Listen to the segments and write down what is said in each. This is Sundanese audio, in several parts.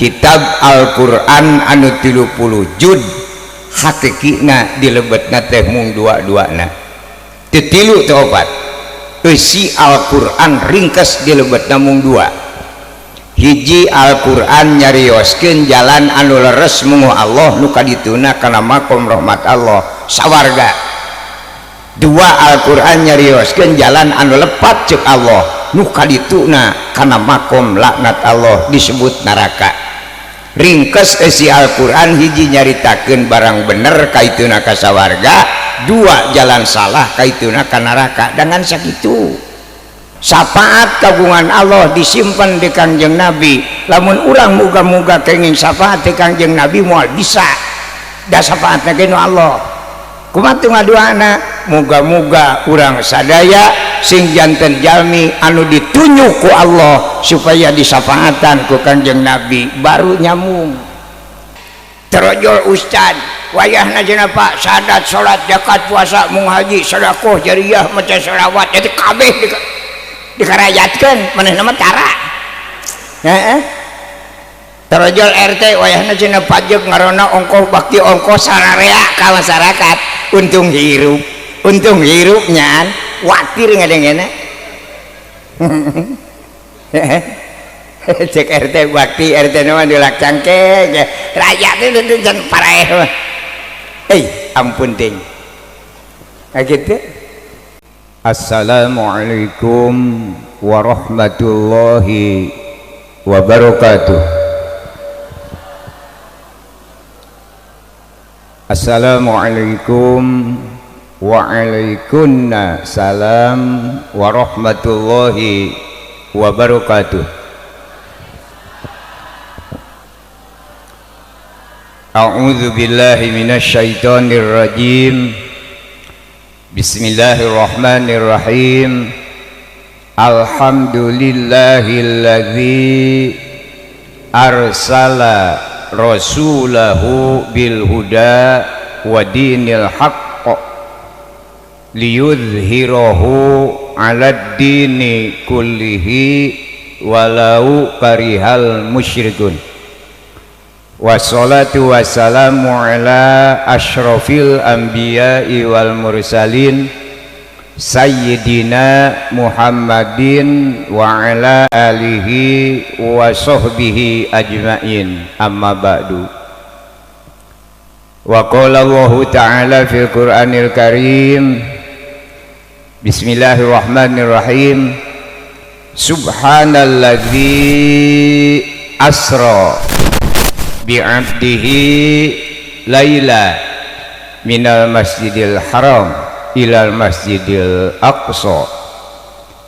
Kitab Al-Qur'an anu 30 juz hakikina dilebetna teh mung dua-duana teu tilu teu opat. Eusi Al-Qur'an ringkes dilebetna mung dua. Hiji Al-Qur'an nyarioskeun jalan anu leres mungu Allah nu kadituna kana makom rahmat Allah sawarga. Dua Al-Qur'an nyarioskeun jalan anu lepat ceuk Allah nu kadituna kana makom laknat Allah disebut neraka. Ringkes isi Al-Qur'an hiji nyaritakeun barang bener kaituna ka sawarga, dua jalan salah kaituna ka neraka. Dengan sakitu syafaat kagungan Allah disimpan di Kangjeng Nabi. Lamun urang muga-muga kenging syafaat di Kangjeng Nabi moal bisa, da syafaatna ge nu Allah. Kumaha teu ngaduana? Muga-muga urang sadaya sing janten jalmi anu ditunjuk ku Allah supaya disafaatan ku Kangjeng Nabi baru nyambung. Terojol ustad wayahna cenah Pak sadat salat zakat puasa mung haji sedekah jariyah maca selawat jadi kabeh dikarayatkeun manehna mah tara. Heeh. Terojol RT wayahna cenah pajak ngarona ongkoh bakti ongkoh sararea ka masyarakat untung hirup nyaan watir ngadengena. Cek RT bakti RT mah dilak cangkeng rakyat itu can paraeh mah. Ampun ting. Nah gitu. Assalamualaikum warahmatullahi wabarakatuh. Assalamualaikum waalaikumsalam salam warahmatullahi wabarakatuh. A'udzu billahi minasyaitonir rajim. Bismillahirrahmanirrahim. Alhamdulillahilladzi arsala rasulahu bil huda wa dinil haqq liyudhhirahu 'alad dini kullihi walau karihal musyrikun. Wassalatu wassalamu ala asyrafil anbiya'i wal mursalin sayyidina Muhammadin wa ala alihi wa sahbihi ajmain. Amma ba'du. Wa qala Allahu ta'ala fil Qur'anil Karim. Bismillahirrahmanirrahim. Subhanalladzi asra bi'abdihi laila minal masjidil haram ilal masjidil aqsa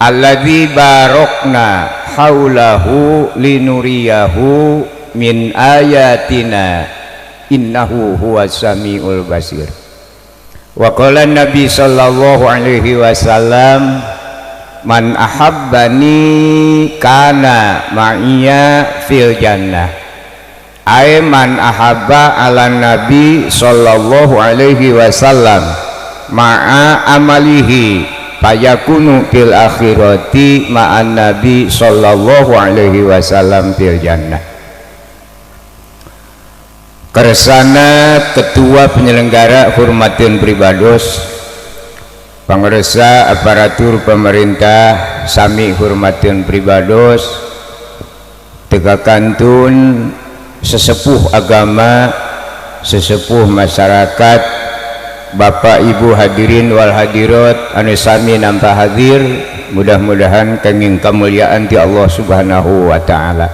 alladzi barakna haulahu linuriyahu min ayatina innahu huwas samiul basir. Wa qala nabi sallallahu alaihi wasallam man ahabbani kana ma'iya fil jannah. Ay man ahabba ala nabi sallallahu alaihi wasallam ma'a amalihi fayakunu fil akhirati ma'an nabi sallallahu alaihi wasallam fil jannah. Kersana ketua penyelenggara hormatin pribados, pangresa aparatur pemerintah sami hormatin pribados, tegakantun sesepuh agama, sesepuh masyarakat, Bapak Ibu hadirin wal hadirat anu sami nampa hadir, mudah-mudahan kenging kemuliaan ti Allah Subhanahu wa taala.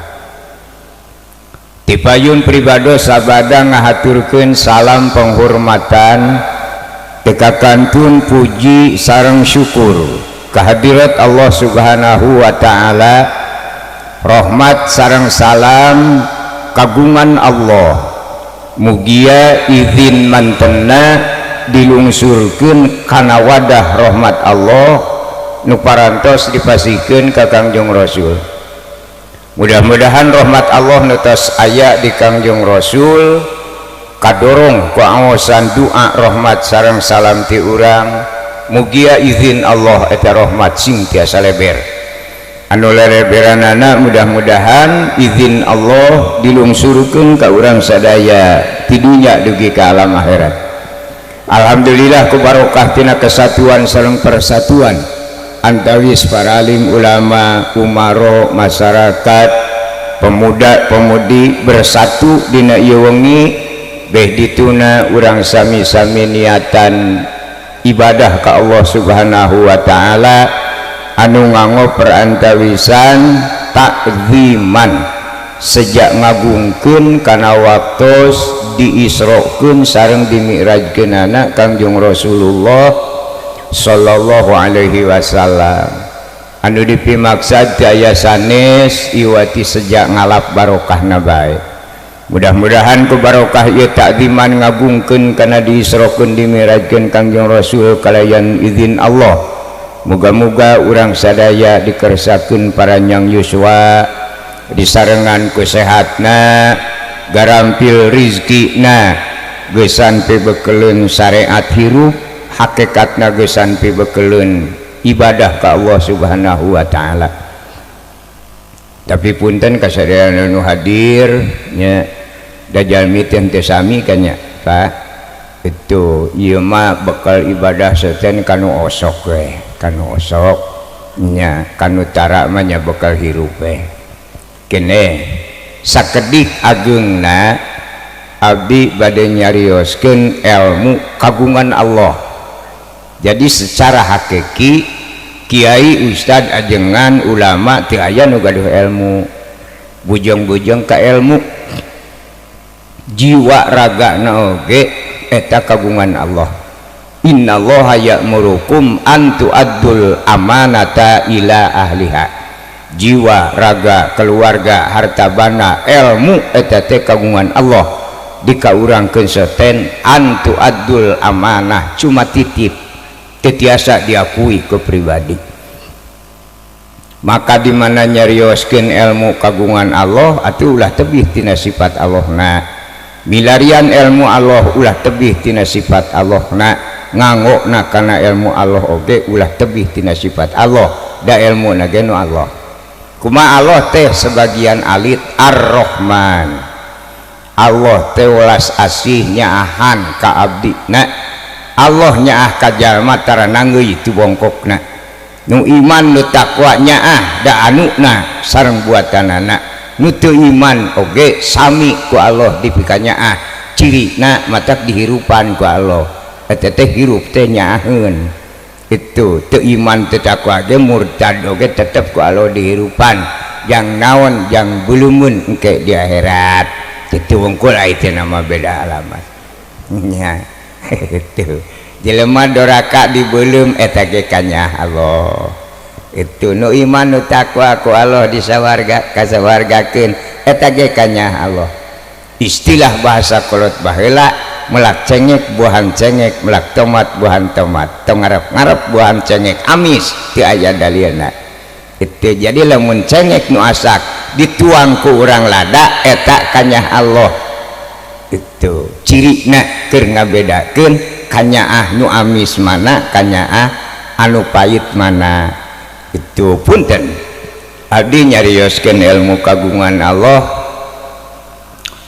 Tipayun pribados sabada ngahaturkeun salam penghormatan tekakantun puji sareng syukur kehadirat Allah Subhanahu wa taala, rahmat sareng salam kagungan Allah mugia izin mantena dilungsurkeun kana wadah rahmat Allah nu parantos dipasihkeun ka Kangjeng Rasul. Mudah-mudahan rahmat Allah nu tos aya di Kangjeng Rasul kadorong ku aosan doa rahmat sareng salam ti urang, mugia izin Allah eta rahmat sing tiasa leber. Anu lereberanana mudah-mudahan izin Allah dilungsurkeun ka urang sadaya ti dunya dugi ka alam akhirat. Alhamdulillah ku barokah tina kesatuan sareng persatuan antawis para alim ulama, umaro, masyarakat, pemuda-pemudi bersatu dina ieu wengi beh dituna urang sami-sami niatan ibadah ka Allah Subhanahu wa taala anu nganggo perantawisan takziman sejak ngagungkeun kana waktos diisrokeun sareng dimi'rajkeunana Kangjeng Rasulullah sallallahu alaihi wasallam anu dipimaksad teu aya sanes iwati sejak ngalap barokahna bae. Mudah-mudahan ku barokah ieu takziman ngagungkeun kana diisrokeun dimi'rajkeun Kangjeng Rasul kalayan izin Allah. Muga-muga urang sadaya dikersakeun paranjang yuswa disarengan ku sehatna garampil rizkina geusan pibekeleun syariat hirup hakikatna geusan pibekeleun ibadah ka Allah Subhanahu wa taala. Tapi punten kasadayana nu hadir nya da jalmi teh teu sami kan nya Pak. Itu ieu mah bekal ibadah seten kanu osok we, kanu osok nya kanu tara mah nya bekal hirup we. Kene sakedik ageungna abdi bade nyarioskeun ilmu kagungan Allah. Jadi secara hakiki kiai ustad ajengan ulama teu aya nu gaduh ilmu, bujeng-bujeng ka ilmu jiwa raga na oge eta kagungan Allah. Innallaha ya'murukum an tu'addul amanata ila ahliha. Jiwa raga keluarga harta bana ilmu eta teh kagungan Allah dikaurangkeun seten an tu'addul amanah cuma titip teu tiasa diakui ke pribadi. Maka di mana nyarioskeun ilmu kagungan Allah atuh ulah tebih tina sifat Allahna. Milarian ilmu Allah ulah tebih tina sifat Allahna, nganggokna kana ilmu Allah oge ulah tebih tina sifat Allah, da ilmuna ge nu Allah. Kumaha Allah teh sebagian alit Ar-Rahman. Allah teh welas asih nyaahan ka abdina. Allah nyaah ka jalma tara nanggeuy tu bongkokna. Nu iman nu takwa nyaah da anuna sareng buatanana. Nu teu iman oge sami ku Allah dipikanyaah. Cirina matak dihirupan ku Allah. Eta teh hirup teh nyaaheun. Itu teu iman teu takwa ge murtad oge tetep ku Allah dihirupan. Jang naon jang bulumun engke di akhirat. Kitu wungkul aya teh nama beda alamat. Nya itu jelema doraka dibeuleum eta ge kanyaah Allah. Itu nu iman nu takwa ku Allah disawarga kasawargakeun eta ge kanyaah Allah. Istilah bahasa kolot baheula melak cengek buahan cengek, melak tomat buahan tomat, tong ngarep-ngarep buahan cengek amis teu aya dalilna. Itu jadi lamun cengek nu asak dituang ku urang lada eta kanyaah Allah. Itu cirina keur ngabedakeun kanyaah nu amis mana kanyaah anu pahit mana. Itu punten abdi nyarioskeun ilmu kagungan Allah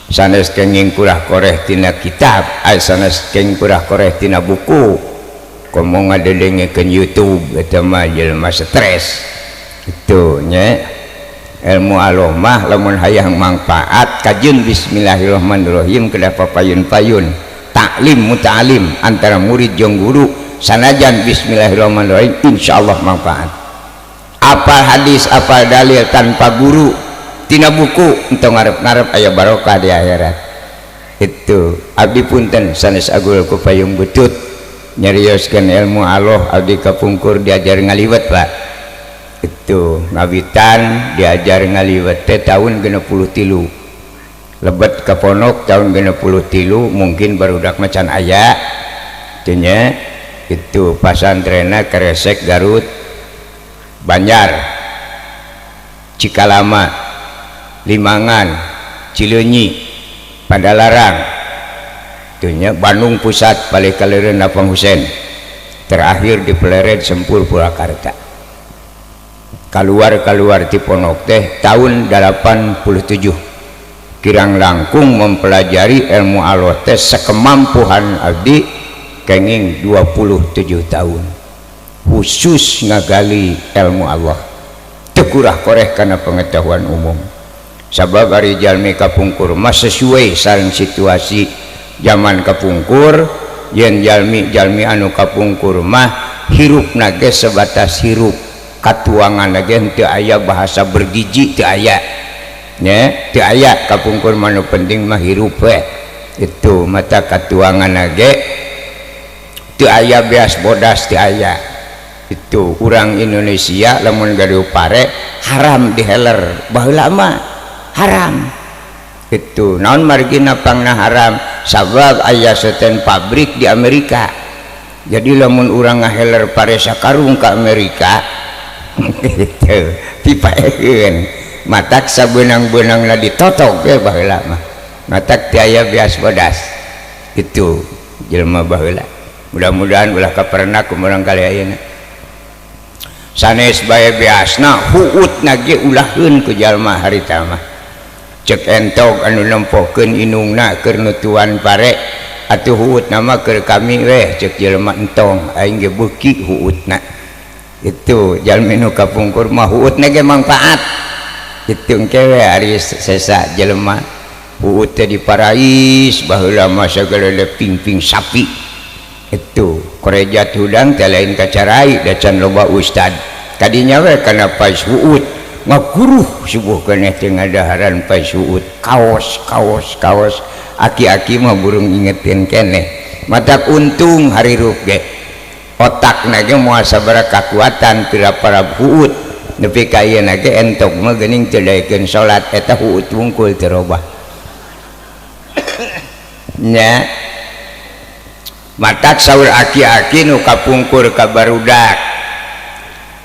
sanes kenging kurah koreh tina kitab, sanes kenging kurah koreh tina buku. Komo ngadedengekeun YouTube eta mah jelema stres. Itu nya ilmu Allah mah lamun hayang mangfaat kajeun bismillahirrahmanirrahim kedah papayun-payun taklim muta'alim antara murid jeung guru sanajan bismillahirrahmanirrahim insyaallah manfaat. Apal hadis apal dalil tanpa guru tina buku entong ngarep-ngarep aya barokah di akhirat. Itu abdi punten sanes agul ku payung butut nyarioskeun ilmu Allah abdi kapungkur diajar ngaliwet Pak. Itu ngawitan diajar ngaliwet teh tahun 63 lebet ka pondok tahun 63 mungkin barudak macan aya teu nya. Itu pasantrena Kresek Garut Banjar Cikalama Limangan Cileunyi Padalarang teu nya Bandung Pusat balik kaleureun Lapang Husein terakhir di Plered Sempur Purwakarta. Keluar-keluar ti pondok teh tahun 87 kirang langkung mempelajari ilmu Allah teh sekemampuan abdi kenging 27 tahun khusus ngagali ilmu Allah teu kurah koreh kana pengetahuan umum sabab ari jalmi kapungkur mah sesuai sareng situasi zaman kapungkur yen jalmi-jalmi anu kapungkur mah hirupna ge sebatas hirup katuangan lagi teu aya bahasa bergizi teu aya nya teu aya kapungkur mah nu penting mah hirup we itu mata katuangan lagi teu aya beas bodas teu aya itu urang Indonesia lamun gaduh pare haram diheler baheula mah haram itu naon margina pangna haram sabab aya seten pabrik di Amerika jadi lamun urang ngaheler pare sakarung ka Amerika gitu dipaekeun matak sabeunang-beunangna ditotok ge baheula mah matak teu aya beas bodas itu jelema baheula mudah-mudahan ulah kaperna ku urang kali ayeuna sanes bae beasna huutna ge ulahkeun ku jalma harita mah cek entog anu nempohkeun inungna keur nutuan pare atuh huutna mah keur kami weh cek jelema entong aing ge beuki huutna itu jalmi nu kapungkur mah huutna ge mangfaat itu engke we ari sesa jelema huut teh diparais baheula mah sagala pingping sapi itu korejat hudang teh lain kacarai da can loba ustad kadinya we kana pais huut ngaguruh subuh keneh teh ngadaharan pais huut kaos kaos kaos aki-aki mah burung ingetin keneh matak untung harirup ge otak nage moal sabaraha kakuatan pira para huut nepi ka ayeuna ge entok mah geuning teu daekeun salat eta huut wungkul teu robah nya matak saur aki-aki nu kapungkur ka barudak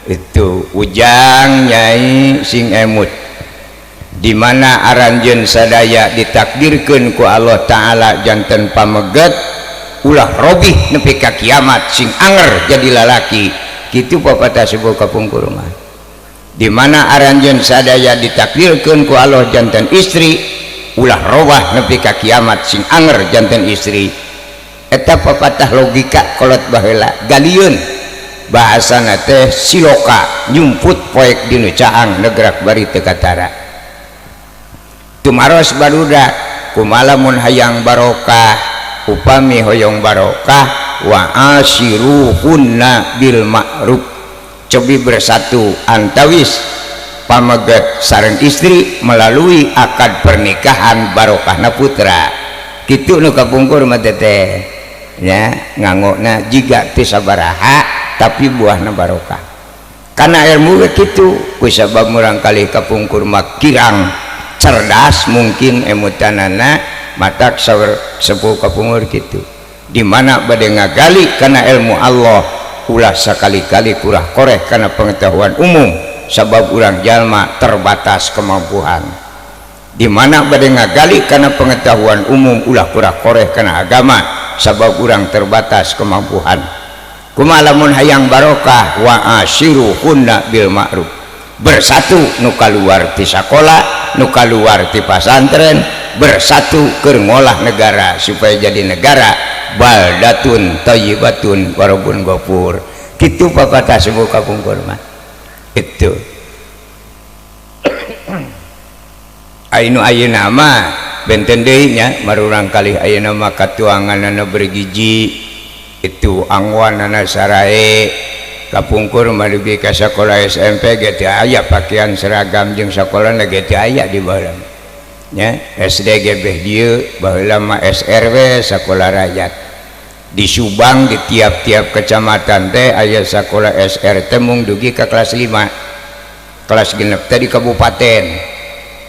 itu ujang nyai sing emut di mana aranjeun sadaya ditakdirkeun ku Allah Ta'ala janten pameget ulah robih nepi ka kiamat sing anger jadi lalaki kitu papatah sepuh kapungkur mah di mana aranjeun sadaya ditakdirkeun ku Allah janten istri ulah robah nepi ka kiamat sing anger janten istri eta papatah logika kolot baheula galieun bahasana teh siloka nyumput poek dinu caang negrak bari teu katara tumaros barudak kumaha mun hayang barokah upami hoyong barokah wa asyiruhunna bil ma'ruf cobi bersatu antawis pameget sareng istri melalui akad pernikahan barokahna putra kitu nu kapungkur mah teh nya nganggona jiga teu sabaraha tapi buahna barokah karena ilmu we kitu ku sabab murangkalih kapungkur mah kirang cerdas mungkin emutanana matak saur sepuh kapungkur kitu di mana bade ngagali kana ilmu Allah ulah sakali-kali kurah koreh kana pengetahuan umum sabab urang jalma terbatas kemampuan di mana bade ngagali kana pengetahuan umum ulah kurah koreh kana agama sabab urang terbatas kemampuan kumaha lamun hayang barokah wa asyiruhunna bil ma'ruf bersatu nu kaluar ti sakola nu kaluar ti pasantren bersatu keur ngolah negara supaya jadi negara baldatun thayyibatun warabun ghafur kitu papatah sepuh kapungkur mah itu ainu ayeuna mah benten deui nya marurang kalih ayeuna mah katuanganana bergizi itu angwanana sarae kapungkur mah dugi ka sakola SMP ge teu aya pakaian seragam jeung sakolana ge teu aya di baheula nya SD ge beh dieu baheula mah SRW sakola rakyat di Subang di tiap-tiap kecamatan teh aya sakola SR teh mung dugi ka kelas 5 kelas genep teh di kabupaten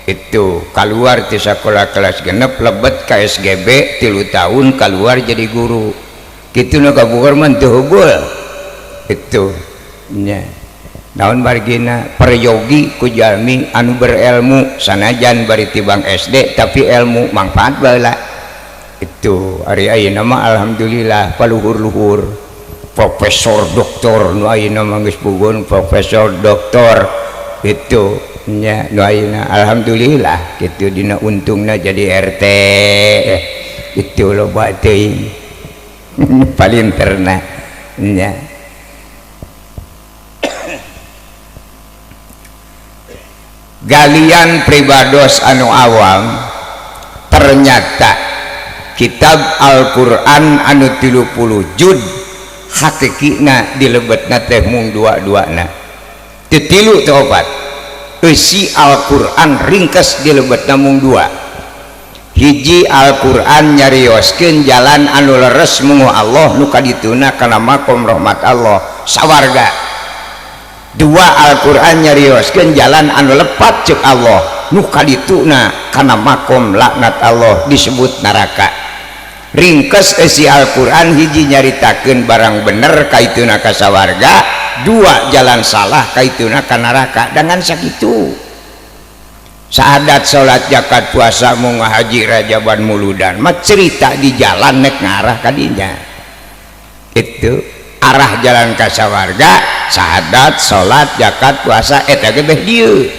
itu keluar ti sakola kelas genep lebet ka SGB 3 tahun keluar jadi guru kitu nu kapungkur mah teu hubul itu nya naon margina peryogi ku jalmi anu berilmu sanajan bari tibang SD tapi ilmu manfaat baheula itu ari ayeuna mah alhamdulillah paluhur-luhur profesor doktor nu ayeuna mah geus puguh profesor doktor Itu nya nu ayeuna alhamdulillah kitu dina untungna jadi RT itu loba teuing palinterna nya. Galian pribados anu awam ternyata kitab Al-Qur'an anu 30 juz hakikina dilebetna teh mung dua-duana teu tilu teu opat. Eusi Al-Qur'an ringkes dilebetna mung dua. Hiji Al-Qur'an nyarioskeun jalan anu leres mungu Allah nu kadituna kana makom rahmat Allah sawarga. Dua Al-Qur'an nyarioskeun jalan anu lepat ceuk Allah nu kadituna kana makom laknat Allah disebut neraka. Ringkes eusi Al-Qur'an hiji nyaritakeun barang bener kaituna ka sawarga, dua jalan salah kaituna ka neraka. Dengan sakitu saadat salat zakat puasa munga haji rajaban muludan mah cerita di jalan nek ngarah kadinya. Itu arah jalan ka sawarga saadat salat zakat puasa eta ge beh dieu.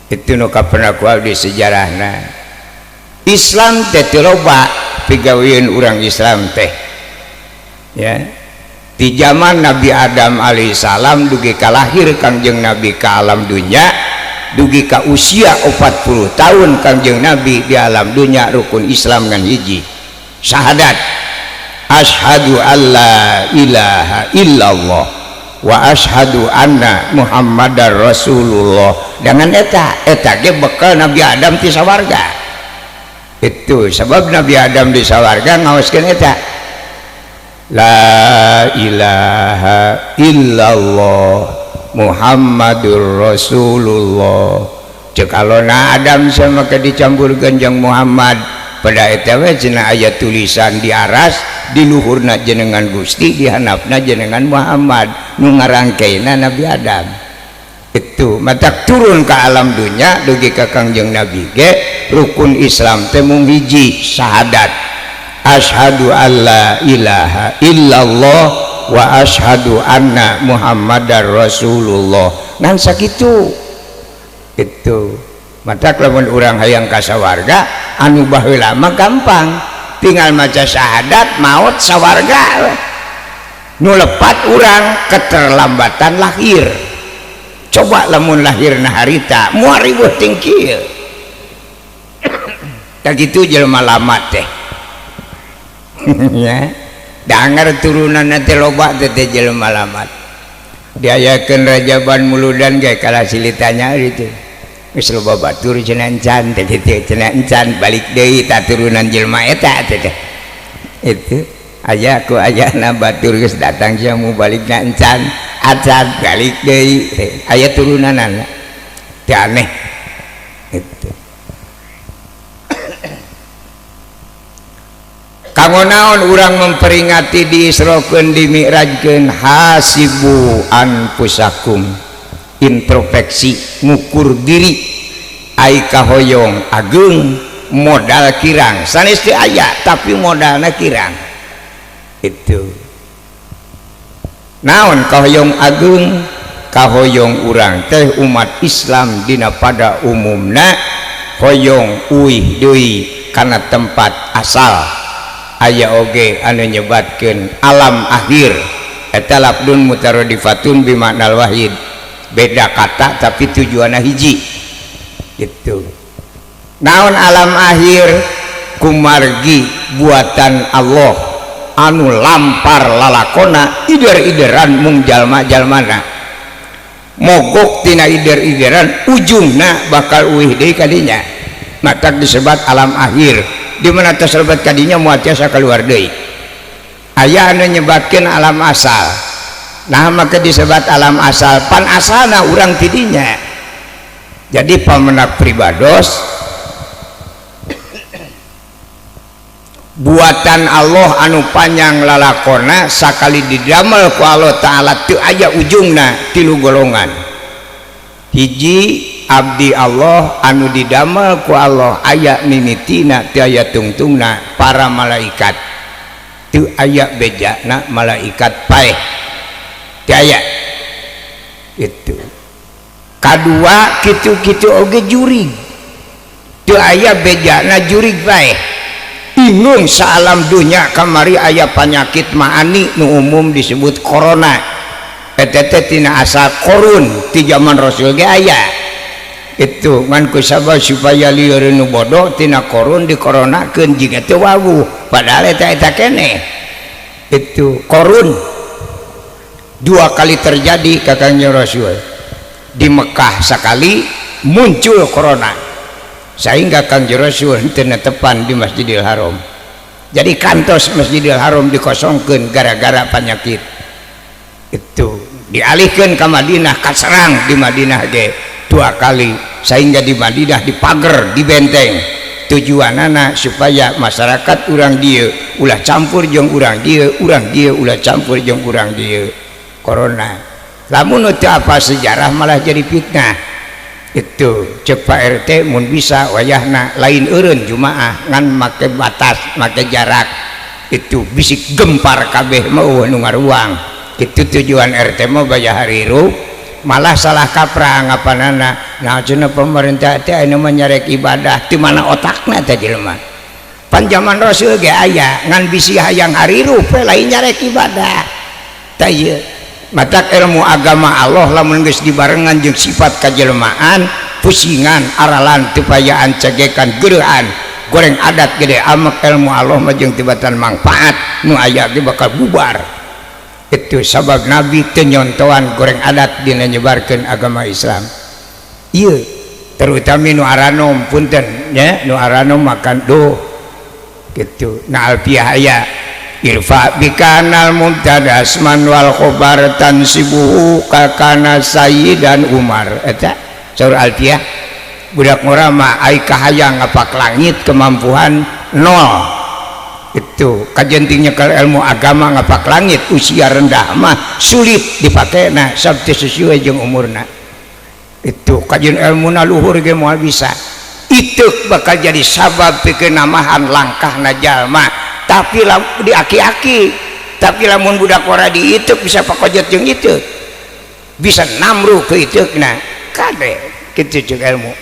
Itu nu kapendak ku abdi sejarahna Islam teh teu loba pigaweun urang Islam teh ya. Di zaman Nabi Adam alaihissalam dugi ka lahir Kangjeng Nabi ka alam dunya dugi ka usia 40 tahun Kangjeng Nabi di alam dunya rukun Islam ngan hiji syahadat asyhadu alla ilaha illallah wa asyhadu anna Muhammadar Rasulullah. Dengan eta eta ge bekal Nabi Adam ti sawarga. Itu sebab Nabi Adam di sawarga ngaoskeun eta la ilaha illallah Muhammadur Rasulullah. Cek alona Adam sama ke dicampurkeun jeung Muhammad pada eta we cenah aya tulisan di aras di luhurna jenengan Gusti di handapna jenengan Muhammad nu ngarangkeuna Nabi Adam. Itu matak turun ke alam dunya dugi ka Kangjeng Nabi ge rukun Islam teh mung hiji syahadat asyhadu alla ilaha illallah wa asyhadu anna Muhammadar Rasulullah. Ngan sakitu. Itu matak lamun urang hayang ka sawarga anu baheula mah gampang tinggal maca syahadat maot sawarga. Nu lepat urang keterlambatan lahir. Coba lamun lahirna harita moal riweuh tingkil. Tah kitu jelema lama teh. Ya dangar turunanna teh loba teh jelema lamat. Diayakeun rajaban muludan ge kalah silitanya itu. Geus loba batur cenah encan teh kitu cenah encan balik deui ta turunan jelema eta teh. Itu aya ku ayana batur geus datang sia mu balikna encan acan balik deui aya turunanana teh aneh. Itu kanggo naon urang memperingati diisrokeun dimi'rajkeun hasibu anfusakum introspeksi ngukur diri ai kahoyong ageung modal kirang sanes teu aya tapi modalna kirang. Itu naon kahoyong ageung kahoyong urang teh umat Islam dina pada umumna hoyong uih deui kana tempat asal. Aya oge anu nyebatkeun alam akhir eta labdun mutaradifatun bimaknal wahid beda kata tapi tujuanna hiji. Gitu naon alam akhir kumargi buatan Allah anu lampar lalakona ider-ideran mung jalma-jalmana mogok tina ider-ideran ujungna bakal uih deui kadinya matak disebat alam akhir. Di mana tersebat kadinya moal tiasa keluar deui. Aya anu nyebatkeun alam asal. Nah maka disebat alam asal pan asalna urang tidinya. Jadi pamenak pribados buatan Allah anu panjang lalakona sakali didamel ku Allah Ta'ala teu aya ujungna tilu golongan. Hiji abdi Allah anu didamel ku Allah aya mimitina teu aya tungtungna para malaikat teu aya bejana malaikat paeh teu aya. Itu Kadua kitu-kitu oge jurig. Teu aya bejana jurig bae. Ingung saalam dunya kamari aya panyakit maani nu umum disebut corona. Eta teh tina asal korun ti zaman Rasul ge aya. Itu ngan ku sabab supaya lieur nu bodoh tina korun dikoronakeun jiga teu wawuh padahal eta eta keneh. Itu korun dua kali terjadi ka Kangjeng Rasul. Di Mekah sekali muncul corona sehingga Kangjeng Rasul teu netepan di Masjidil Haram. Jadi kantos Masjidil Haram dikosongkeun gara-gara penyakit. Itu dialihkeun ka Madinah, kaserang di Madinah ge dua kali sehingga di Madinah dipager, dibenteng. Tujuanana supaya masyarakat urang dieu ulah campur jeung urang dieu, urang dieu ulah campur jeung urang dieu. Corona. Lamun teu apa sejarah malah jadi fitnah. Itu cek Pak RT mun bisa wayahna lain eureun jumaah ngan make batas, make jarak. Itu bisik gempar kabeh mah eueuh nu ngaruang. Kitu tujuan RT mah baya harirup malah salah kaprah anggapanana. Nah cenah pemerintah teh anu mah nyarek ibadah di mana otakna teh jelema. Pan zaman Rasul ge aya ngan bisi hayang harirup we lain nyarek ibadah. Tah ieu matak ilmu agama Allah lamun geus dibarengan jeung sifat kajelmaan pusingan aralan tepayaan cegekan gereuhan goreng adat gede amek ilmu Allah mah jeung tibatan manfaat nu aya ge bakal bubar. Itu sabab Nabi teu nyontoan goreng adat dina nyebarkeun agama Islam. Ieu terutama nu aranom punten nya nu aranom makan duh kitu na alfiah aya irfa bikanal mubtada asman wal khobar tansibuhu kakana sayyidan Umar. Eta saur alfiah budak ngora mah ai kahayang ngapak langit kemampuan nol. Itu kajentingnya kalau ilmu agama ngapak langit usia rendah mah sulit dipakena sabtu sesuai jeung umurna. Itu kajian ilmuna luhur ge moal bisa. Itu bakal jadi sabab pikeun namahan langkahna jalma. Tapi di aki-aki, tapi lamun budak ora di itu bisa pakojot jeung itu bisa namruh ke itu nah kade kitu jeung ilmu.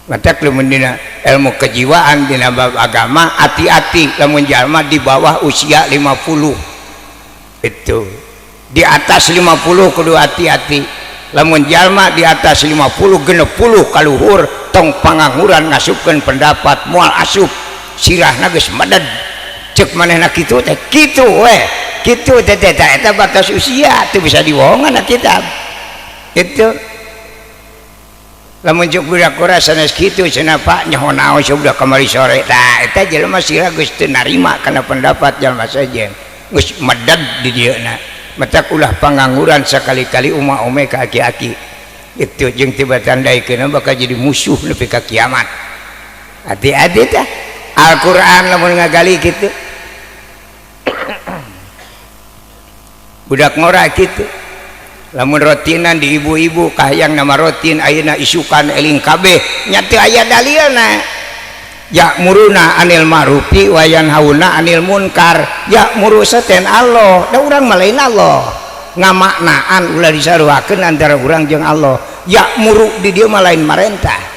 Matak lamun dina ilmu kejiwaan dina bab agama hati-hati lamun jalma di bawah usia 50 itu di atas 50 kudu hati-hati. Lamun jalma di atas 50 60 kaluhur tong pangangguran ngasupkeun pendapat moal asup sirahna geus meded cek manehna kitu teh kitu we kitu teh teh eta batas usia teu bisa dibohongan kitab itu. Lamun cek budak ora sanes kitu cenah Pak nyaho naon budak kamari sore tah eta jelema sirah geus teu narima kana pendapat jalma sejen geus meded di dieuna. Matak ulah pangangguran sakali-kali uma-ume ka aki-aki itu jeung tibatan daikeuna bakal jadi musuh nepi ka kiamat. Hati-hati tah Al-Qur'an lamun ngagali kitu budak ngora kitu lamun rotinan di ibu-ibu kahayang nama rotin ayeuna isukan eling kabeh nya teu aya dalilna. Ya'muruna anil ma'rufi wa yanhauna anil munkar. Ya'muru seten Allah da urang mah lain Allah ngamaknaan ulah disaruakeun antara urang jeung Allah. Ya'muru di dieu mah lain marentah.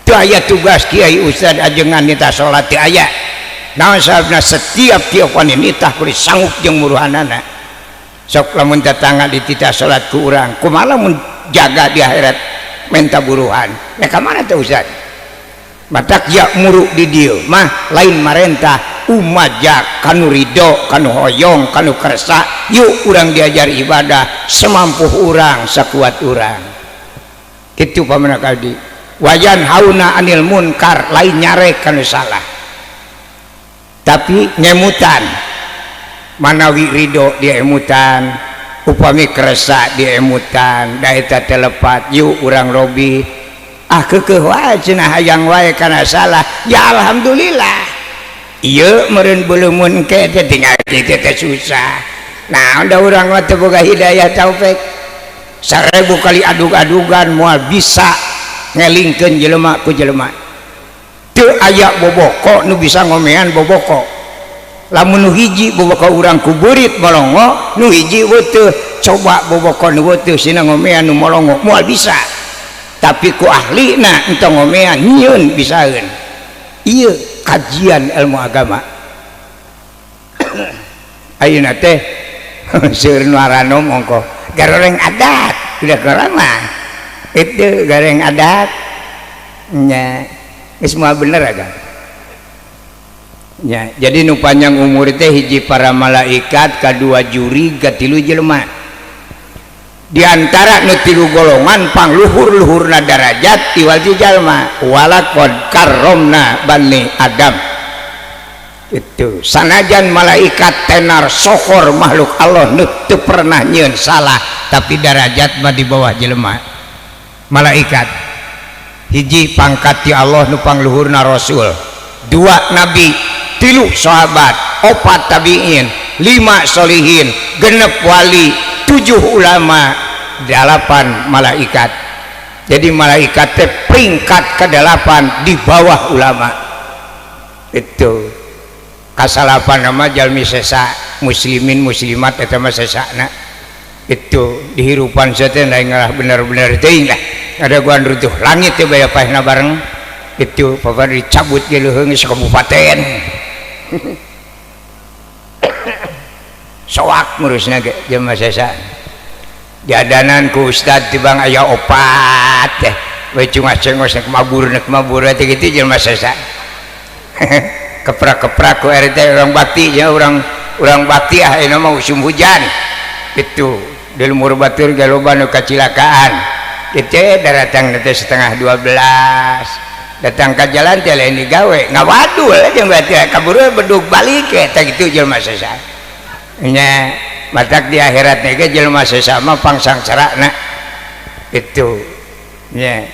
Teu aya tugas kiai ustad ajengan nitah salat teu aya. Naon sababna setiap tiap wanita kudu sanggup jeung muruhanana. Sok lamun tetangga dititah salat ku urang kumaha lamun jaga di akhirat menta buruhan. Nah ka mana teh ustad? Matak ya'muru di dieu mah lain marentah umajak kanu ridho kanu hoyong kanu kersa yuk urang diajar ibadah semampu urang sakuat urang. Kitu pamana abdi. Wayan hauna anil munkar lain nyarek kanu salah tapi ngemutan manawi ridho dia emutan upami kersa dia emutan da eta teh lepat yuk urang robi ah keukeuh wae cenah hayang wae kana salah ya alhamdulillah ieu meureun beuleum ke teh tinggal kitu teh susah. Nah da urang mah teu boga hidayah taufik 1000 kali adug-adugan moal bisa ngelingkeun jelema ku jelema. Teu aya boboko nu bisa ngomean boboko. Lamun nu hiji boboko urang ku beurit bolongo nu hiji weutuh Coba bobokon teu sina ngomean nu molongo moal bisa. Tapi ku ahlina entong ngomean nyieun bisaeun. Ieu kajian ilmu agama. Ayeuna teh seueur nu aranom ongkoh garoreng adat udah korang mah itu gareng adat nya geus moal bener aga nya. Jadi nu panjang umur teh hiji para malaikat, kadua juri, katilu jelema. Di antara nu tilu golongan pangluhur-luhurna darajat iwal ti jalma walaqad karramna bani Adam. Itu sanajan malaikat tenar sohor makhluk Allah nu teu pernah nyieun salah, tapi darajat mah di bawah jelema. Malaikat hiji pangkat ti Allah nu pangluhurna rasul, dua nabi, tilu sahabat, opat tabiin, lima solihin, genep wali, 7 ulama, 8 malaikat. Jadi malaikat teh peringkat ke-8 di bawah ulama. Itu kasalapan nama jalmi sesa muslimin muslimat eta mah sesana. Itu dihirupan teh lain ngalah bener-bener teuing lah. Ada guan runtuh langit teh baya paehna bareng. Itu papa dicabut ge leuheung geus kabupaten. Soak ngurusna ge jelema sesa. Diadanan ku ustad tibang aya opat teh. We cungah-cengos nek mabur teh kitu jelema sesa. Keprak-keprak ku RT orang bakti nya, orang bakti ah ayeuna mah usum hujan. Itu di lemur batur ge loba nu kacilakaan. Kitu daratang teh 11:30. Datang ka jalan teh lain digawe, ngawadul jeung berarti kaburu bedug balik eta kitu jelema sesa. Nya matak di akhirat ge jelema sesa mah pangsangsarana. Itu nya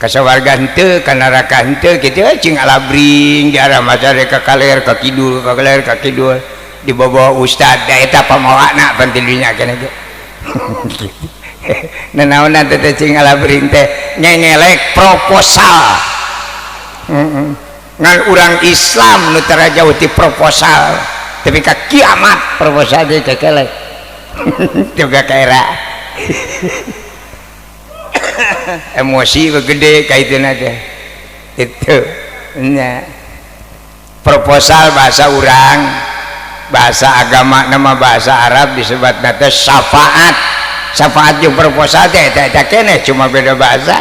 kasawarga henteu ka neraka henteu kitu cing alabring di arah masare ka kaler ka kidul ka kaler ka kidul dibawa ustad da eta pamawana pan ti dunya keneh ge. Nanaonan teh cing alabring teh ngengelek proposal. Ngan urang Islam nu tara jauh ti proposal tapi ka kiamat proposal teh kekelek juga ka era emosi gede kaituna teh. Itu nya proposal bahasa urang, bahasa agama nama bahasa Arab disebutna teh syafaat. Syafaat jeung proposal teh eta keneh cuma beda bahasa.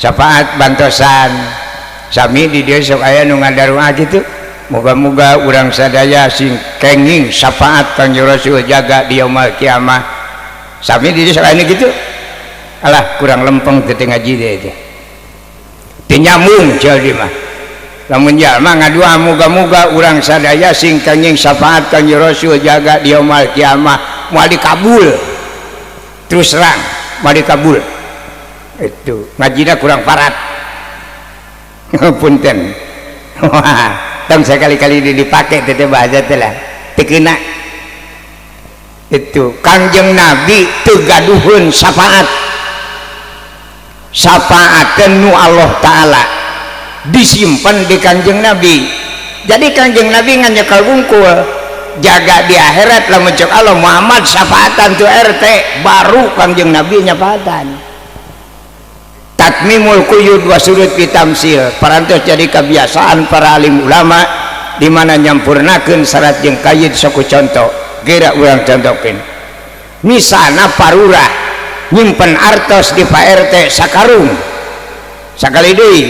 Syafaat bantosan sami di dieu sok aya nu ngadarua kitu. Moga-moga urang sadaya sing kenging syafaat Kangjeng Rasul jaga di yaumul kiamah. Sami di dieu sok aya kitu. Alah kurang lempeng teh ngaji teh teh. Teu nyambung jadi mah. Lamun jalma ngadua moga-moga urang sadaya sing kenging syafaat Kangjeng Rasul jaga di yaumul kiamah, moal dikabul. Terus terang moal dikabul. Itu ngajina kurang parat. Punten. Wah, tong sekali-kali dipake teh bahasa teh lah. Teu keuna. Itu Kangjeng Nabi teu gaduheun syafaat. Syafaat nu Allah Ta'ala disimpan di Kangjeng Nabi. Jadi Kangjeng Nabi ngan nyekel wungkul jaga di akhirat lamun cek Allah Muhammad syafaatan tu RT baru Kangjeng Nabi nyafaatan. Tatmimul quyud wa surut pitamsil parantos jadi kebiasaan para alim ulama di mana nyampurnakeun syarat jeung kaid sok contoh geura urang contohkeun. Misalna parurah nyimpen artos di Pak RT sakarung, sakali deui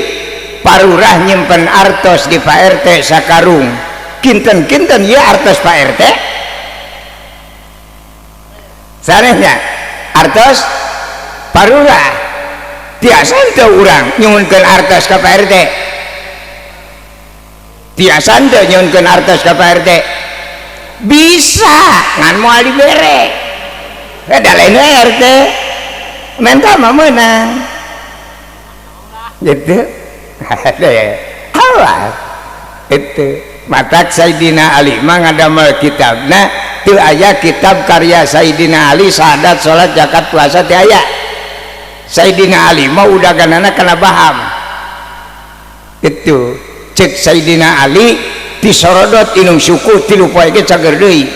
parurah nyimpen artos di Pak RT sakarung, kinten-kinten ieu artos Pak RT sanesnya artos parurah. Tiasa henteu urang nyuhunkeun artos ka Pak RT, tiasa henteu nyuhunkeun artos ka Pak RT, bisa ngan moal dibere. Da lain we RT menta mah meunang gitu. Allah itu matak Sayyidina Ali mah ngadamel kitabna teu aya kitab karya Sayyidina Ali sahadat salat zakat puasa teu aya. Sayyidina Ali mah udaganana kana baham. Itu cek Sayyidina Ali disorodot inung suku tilu poe ge cager deui.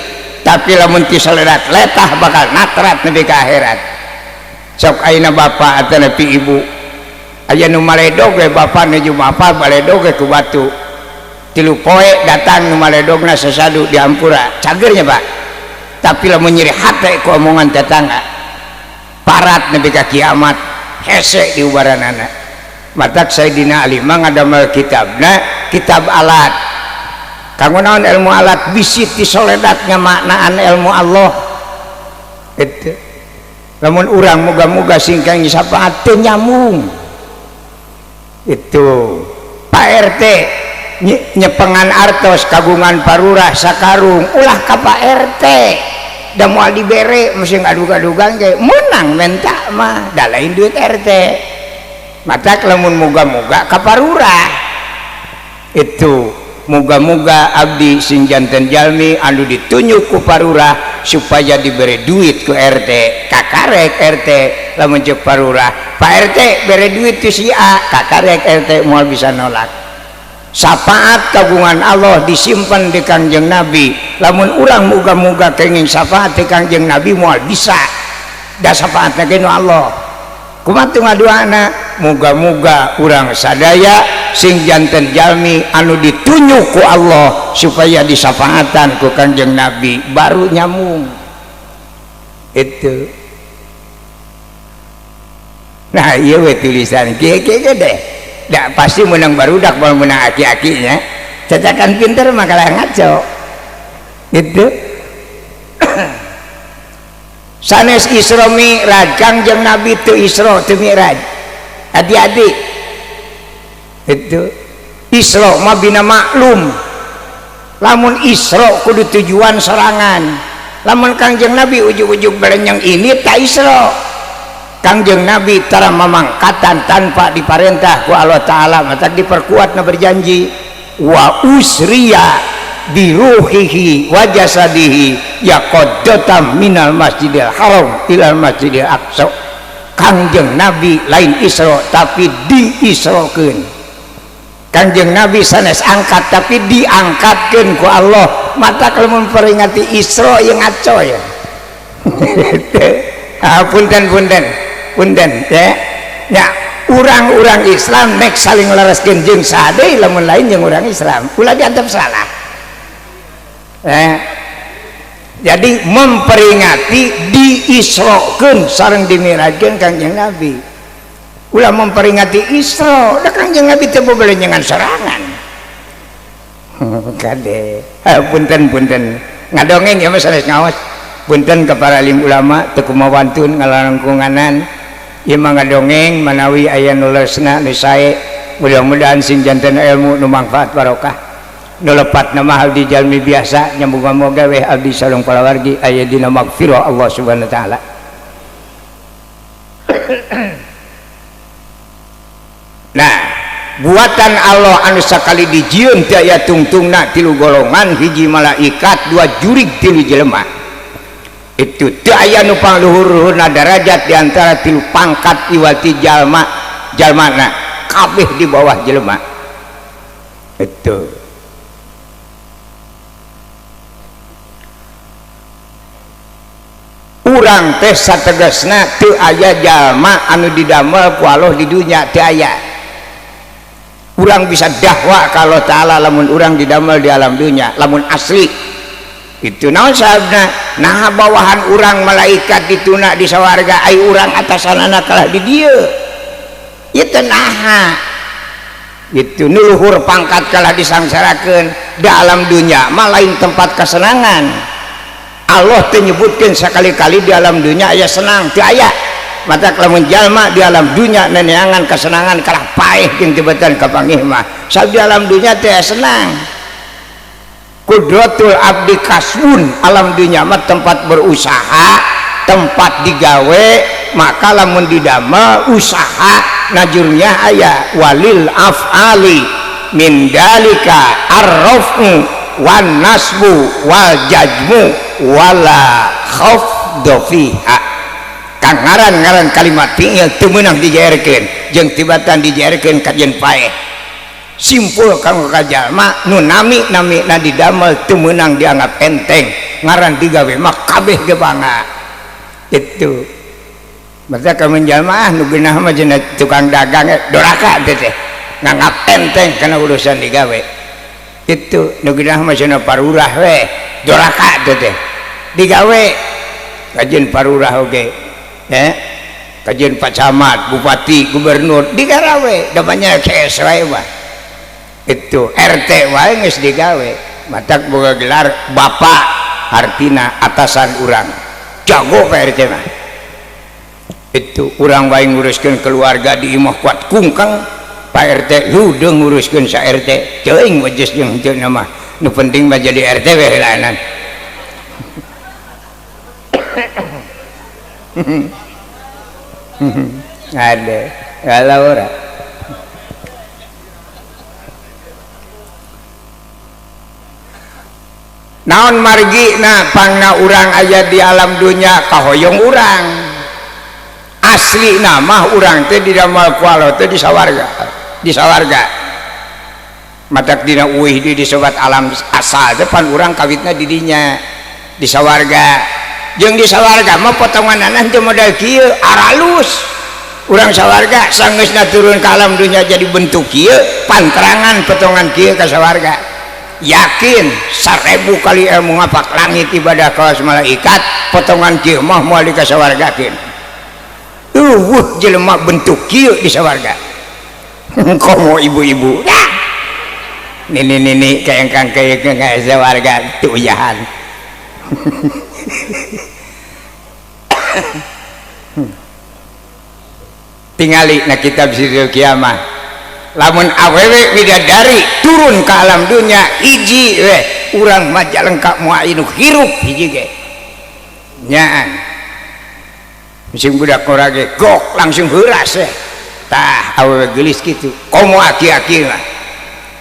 Tapi lamun ti soledat letah bakal natrat nepi ka akhirat. Sok ayeuna bapak atau nepi ibu aya nu maledog we bapak nuju mapal maledog we ku batu. Tilu poe datang nu maledogna sasadu dihampura. Cagernya Pak. Tapi lamun nyeri hate ku omongan tetangga parat nepi ka kiamat hese di ubaranana. Matak Sayyidina Ali mah ngadamel kitabna kitab alat. Kanggo naon ilmu alat bisi ti soledat ngamaknaan ilmu Allah. Itu lamun urang moga-moga singkang syafaat teu nyambung. Itu Pak RT nyepengan artos kagungan parurah sakarung ulah ka Pak RT da moal dibere mesti ngadug-adugan ge meunang menta mah da lain duit RT. Matak lamun moga-moga ka parurah. Itu moga-moga abdi sing janten jalmi anu ditunjuk ku parurah supaya diberi duit ku RT kakarek RT lamun ceuk parurah Pak RT bere duit ti si A kakarek RT moal bisa nolak. Syafaat kagungan Allah disimpan di Kangjeng Nabi. Lamun urang moga-moga kenging syafaat di Kangjeng Nabi moal bisa da syafaatna ge nu Allah. Kumaha teu ngaduana moga-moga urang sadaya sing janten jalmi anu ditunjuk ku Allah supaya disafaatan ku Kangjeng Nabi baru nyambung. Itu nah ieu we tulisan kieu kieu deh da pasti menang barudak moal menang aki-akinya cacakan pinter mah kalah ngaco. Itu sanes Isra Mi'raj Kangjeng Nabi teu Isra teu Mi'raj. Hati-hati. Itu Isra mah bina maklum. Lamun Isra kudu tujuan sorangan. Lamun Kangjeng Nabi ujug-ujug belenyeng ini tak Isra. Kangjeng Nabi tara mamangkatan tanpa diparentah ku Allah Ta'ala maka diperkuat na berjanji wa usriya biruhihi wa jasadihi yaqaddatam minal masjidil haram ilal masjidil aqsa. Kangjeng Nabi lain Isra tapi diisrokeun. Kangjeng Nabi sanes angkat tapi diangkatkeun ku Allah. Mata kalau memperingati Isra yang ngaco ya. Ah punten punten punten ya. Ya urang-urang Islam nek saling nglereskeun jeung saha deui lamun lain jeung urang Islam ulah diantep salah. Jadi memperingati diisrokeun sareng dimirajkeun Kangjeng Nabi. Ulah memperingati Isra, da Kangjeng Nabi teu bobelenyengan sorangan. Kade. Punten punten. Ngadongeng ya mah sanes ngaos. Punten ka para alim ulama teu kumawantun ngalalangkunganan. Ieu mah ngadongeng manawi aya nu leresna nu sae. Mudah-mudahan sing janten ilmu nu mangfaat barokah. Nu lepat nama abdi jalmi biasa nyamuga-moga weh abdi sareng palawargi aya dina magfirah Allah Subhanahu wa taala. Nah, buatan Allah anu sakali dijieun teh aya tungtungna tilu golongan, hiji malaikat, dua jurig, tilu jelema. Itu teu aya nu pangluhur-luhurna darajat di antara tilu pangkat iwati jalma, jalmana kabeh di bawah jelema. Itu urang teh sategasna teu aya jalma anu didamel ku Allah di dunya teu aya. Urang bisa dahwa kalau ta'ala lamun urang didamel di alam dunya lamun asli. Itu naon sababna? Nah bawahan urang malaikat dituna di sawarga ai urang atasanana kalah di dieu. Ieu teh naha? Itu nu luhur pangkat kalah disangsarakeun di alam dunya mah lain tempat kesenangan. Allah teu nyebutkeun sakali-kali di alam dunya aya senang teu aya. Mata lamun jalma di alam dunya neneangan kesenangan kalah paeh jeung tibatan kapanggih mah. Sabab di alam dunya teh senang. Kudratul abdi kasbun, alam dunya mah tempat berusaha, tempat digawe, maka lamun didamel usaha najurnya aya walil af'ali min dalika arrafu wan nasbu wal jazmu wala khafdhu fiha. Kang ngaran-ngaran kalimat fi'il teu meunang dijairkeun jeung tibatan dijairkeun kajen paeh. Simpul kanggo ka jalma nu nami-nami na didamel teu meunang dianggap enteng, ngaran digawe mah kabeh ge bangga. Itu. Berarti kamu jalma ah nu geunah mah cenah tukang dagang doraka teh teh. Nganggap enteng kana urusan digawe. Itu nu geunah mah cenah parurah we, doraka teh teh. Digawe kajian parurah oge. Kajian Pak Camat, Bupati, Gubernur digarawe, da banyak CS wae mah. Itu RT wae geus digawe. Matak boga gelar bapak artina atasan urang. Jago Pak RT mah. Itu urang wae nguruskeun keluarga di imah kuat kungkang, Pak RT ludeung nguruskeun sa RT. Teuing wajes jeung henteu mah. Nu penting mah jadi RT we heulaanan. Ada kalau ora naon margi na pangna urang aya di alam dunya kahoyong urang asli nama urang teh di damal ku Allah teh di sawarga, di sawarga matak dina uih di disebat alam asal teh pan urang kawitna di dinya di sawarga. Jeung di sawarga mah potonganana teu model kieu aralus urang sawarga sanggeusna turun ka alam dunya jadi bentuk kieu panterangan potongan kieu ka sawarga. Yakin 1000 kali ilmu ngapak langit ibadah kawas malaikat potongan kieu mah moal di ka sawargakeun. Eueuh jelema bentuk kieu di sawarga. Komo ibu-ibu nini-nini kayak kang ka sawarga teu uyahan. Tingali na kitab Sirrul Kiamah lamun awewe bidadari turun ke alam dunia hiji we urang mah jalengkap moal anu hirup hiji ge nyaan sing budak korage gok langsung heuras we tah awewe geulis kitu komo aki-aki mah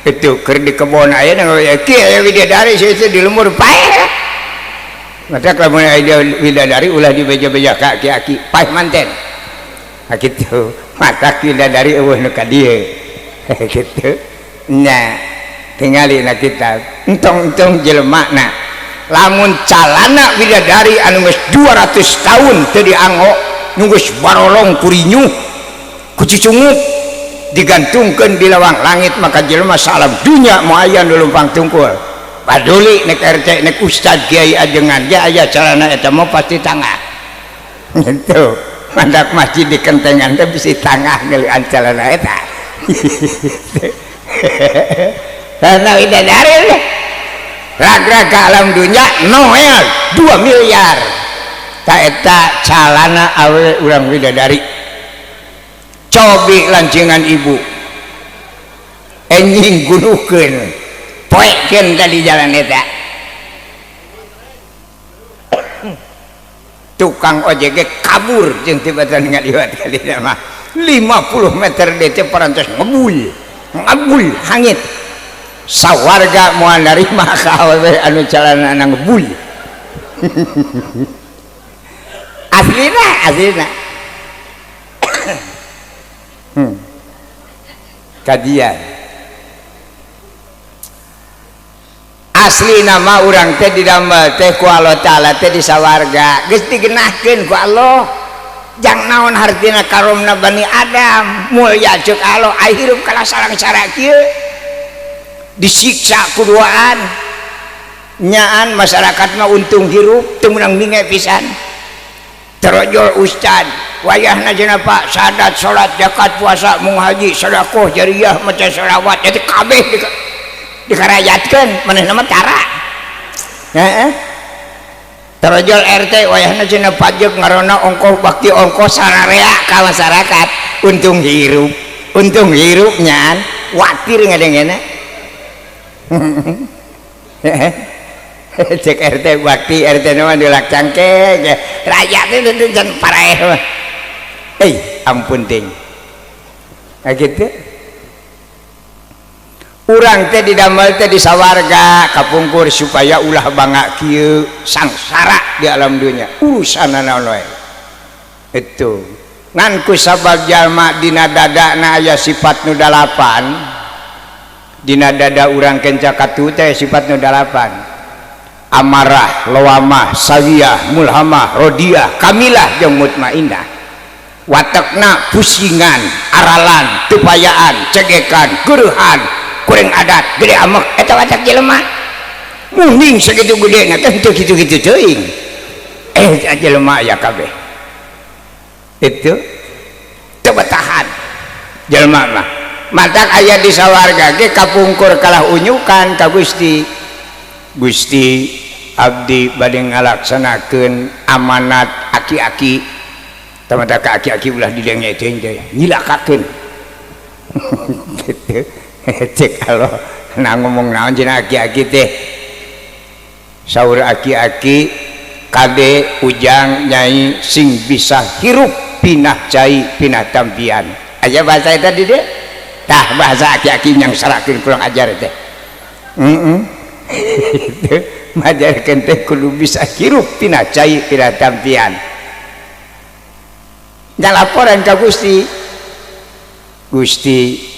itu keur di kebon aya ki aya bidadari saeutik di lembur paeh. Maka lamun aya bidadari ulah dibeja-beja ka aki-aki paeh manten. Nah kitu matak bidadari eueuh nu ka dieu. Kitu. Nya tingali na kitab entong-entong jelema na lamun calana bidadari anu geus 200 tahun teu dianggo nu geus barolong kurinyuh ku cucunguk digantungkeun di lawang langit maka jelema salam dunya moal aya nu lumpang tungkul. Paduli nek RT nek ustad kiai ajengan ge aya calana eta mah pasti tangah. Gitu. Mandak masjid di kentengan teh bisi tangah ngeulean calana eta. Karena bidadari ragra ka alam dunya Noel 2 miliar. Ta eta calana awewe urang bidadari. Cobi lancingan ibu. Enjing gunuhkeun. Poekeun tadi jalan eta. Tukang ojek ge kabur jeung tibatan ngaliwat kali mah 50 meter deui parantos ngebul. Ngebul hangit. Sawarga moal narima ka awewe anu calanana ngebul. Aslina, aslina. Kajian asli nama urang teh didamel teh ku Allah Ta'ala teh di sawarga geus digenahkeun ku Allah jang naon hartina karomna Bani Adam mulya ceuk Allah ai hirup kalah sarang-sara kieu disiksa ku duaan nyaan masyarakat mah untung hirup teu meunang minge pisan terojol ustad wayahna cenah Pak sadat salat zakat puasa mung haji sedekah jariyah maca selawat jadi kabeh dikarayatkeun manehna mah tara heeh terojol RT wayahna cenah pajak ngarona ongkoh bakti ongkoh sararea ka masyarakat untung hirup nyaan watir ngadengena cek RT bakti RT mah dulak cangkek rakyat itu can paraeh mah ampun ting nah kitu urang teh didamel teh di sawarga kapungkur supaya ulah bangga kieu sangsara di alam dunya urusan naon wae itu ngan ku sabab jalma dina dadana aya sifat nu dalapan Dina dada urang kenca katu teh sifat nu 8. Amarah, lawamah, sawiyah, mulhamah, rodiyah, kamilah jeung mutmainnah. Watekna pusingan, aralan, tupayaan, cegekan, geurehan, kurang adat, gede amek eta watak jelema. Muning sakitu gedena teh teu kitu-kitu teuing. Jelema aya kabeh. Itu teu betahan jelema mah. Matak aya di sawarga ge kapungkur kalah unyukan ka Gusti. Gusti abdi bade ngalaksanakeun amanat aki-aki. Tamata ka aki-aki ulah didenge teuing teh nyilakakeun. Gitu. Cek kalau nah ngomong naon cenah aki-aki teh. Saur aki-aki kade ujang nyai sing bisa hirup pinah cai pinah tampian. Aya bahasa eta di dieu? Tah bahasa aki-aki yang sarakeun kurang ajar teh. Itu majarkeun teh kudu bisa hirup pinah cai pinah tampian. Nya laporan ka Gusti. Gusti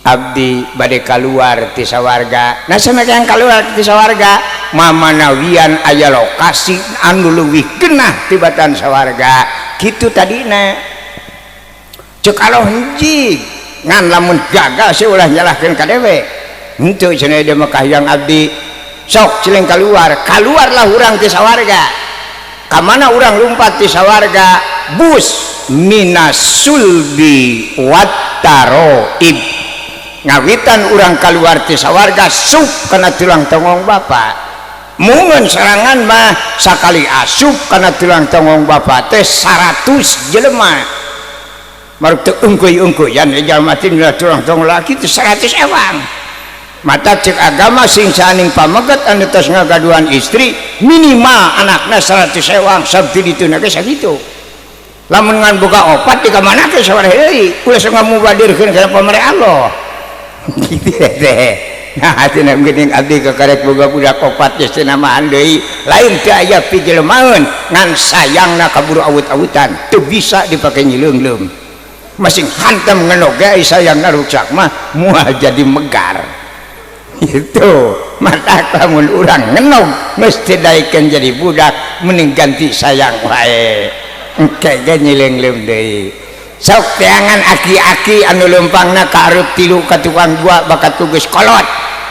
abdi bade kaluar ti sawarga. Nah sampe yang kaluar ti sawarga mamanawian aya lokasi anu leuwih genah tibatan sawarga. Kitu tadina. Ceuk Allah hiji ngan lamun gagal sih ulah nyalahkeun ka dewek. Henteu cenah dia mah kahayang abdi sok ciling kaluar, kaluarlah urang ti sawarga. Ka mana urang lumpat ti sawarga? Bus minasulbi wattaroib. Ngawitan urang kaluar ti sawarga sup kana tulang tonggong bapa. Mungun serangan mah sakali asup kana tulang tonggong bapa teh 100 jelema. Maruk teu ungkuy-ungkuyan jalma teh tulang tonggong laki teh 100 ewang. Mata cek agama sing saning pameget anu tos ngagaduhan istri minimal anakna 100 ewang sabti dituna ge sakitu. Lamun ngan boga opat di kamana teh sawareh deui ulah sok ngamubadirkeun kana pamere Allah. Kitu teh. Nah atina geuning abdi kakarek boga budak opat geus teu namahan deui lain teu aya pijelemaeun ngan sayangna kaburu awut-awutan teu bisa dipake nyileungleum. Masing hantem ngenog ge sayangna ruksak mah moal jadi megar. Itu mata lamun urang ngenog mesti daekeun jadi budak mending ganti sayang wae. Engke ge nyileungleum deui. Sok teangan aki-aki anu leumpangna ka areup tilu ka tukang dua bakat ku geus kolot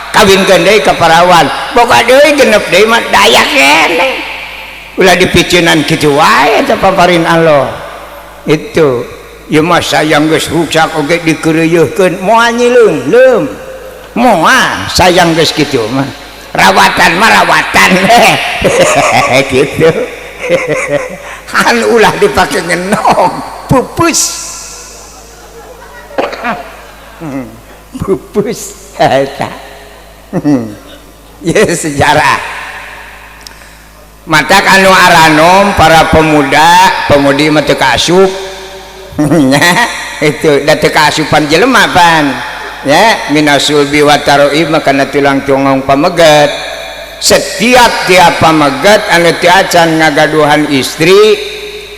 kawinkeun deui ka parawan boga deui genep deui mah dayak keneh ulah dipiceunan kitu wae eta paparin Allah. Itu ieu mah sayang geus ruksak oge dikeureuyeurkeun moal nyileungleum moal sayang geus kitu mah rawatan mah rawatan gitu. Han ulah dipake ngenog pupus pupus eta ya sejarah mata kanu aranom para pemuda pemudi mah teu kaasup itu da teu kaasupan jelema pan ya minasulbi wa taroib kana tulang tonggong pameget. Setiap tiap pameget anu teu acan ngagaduhan istri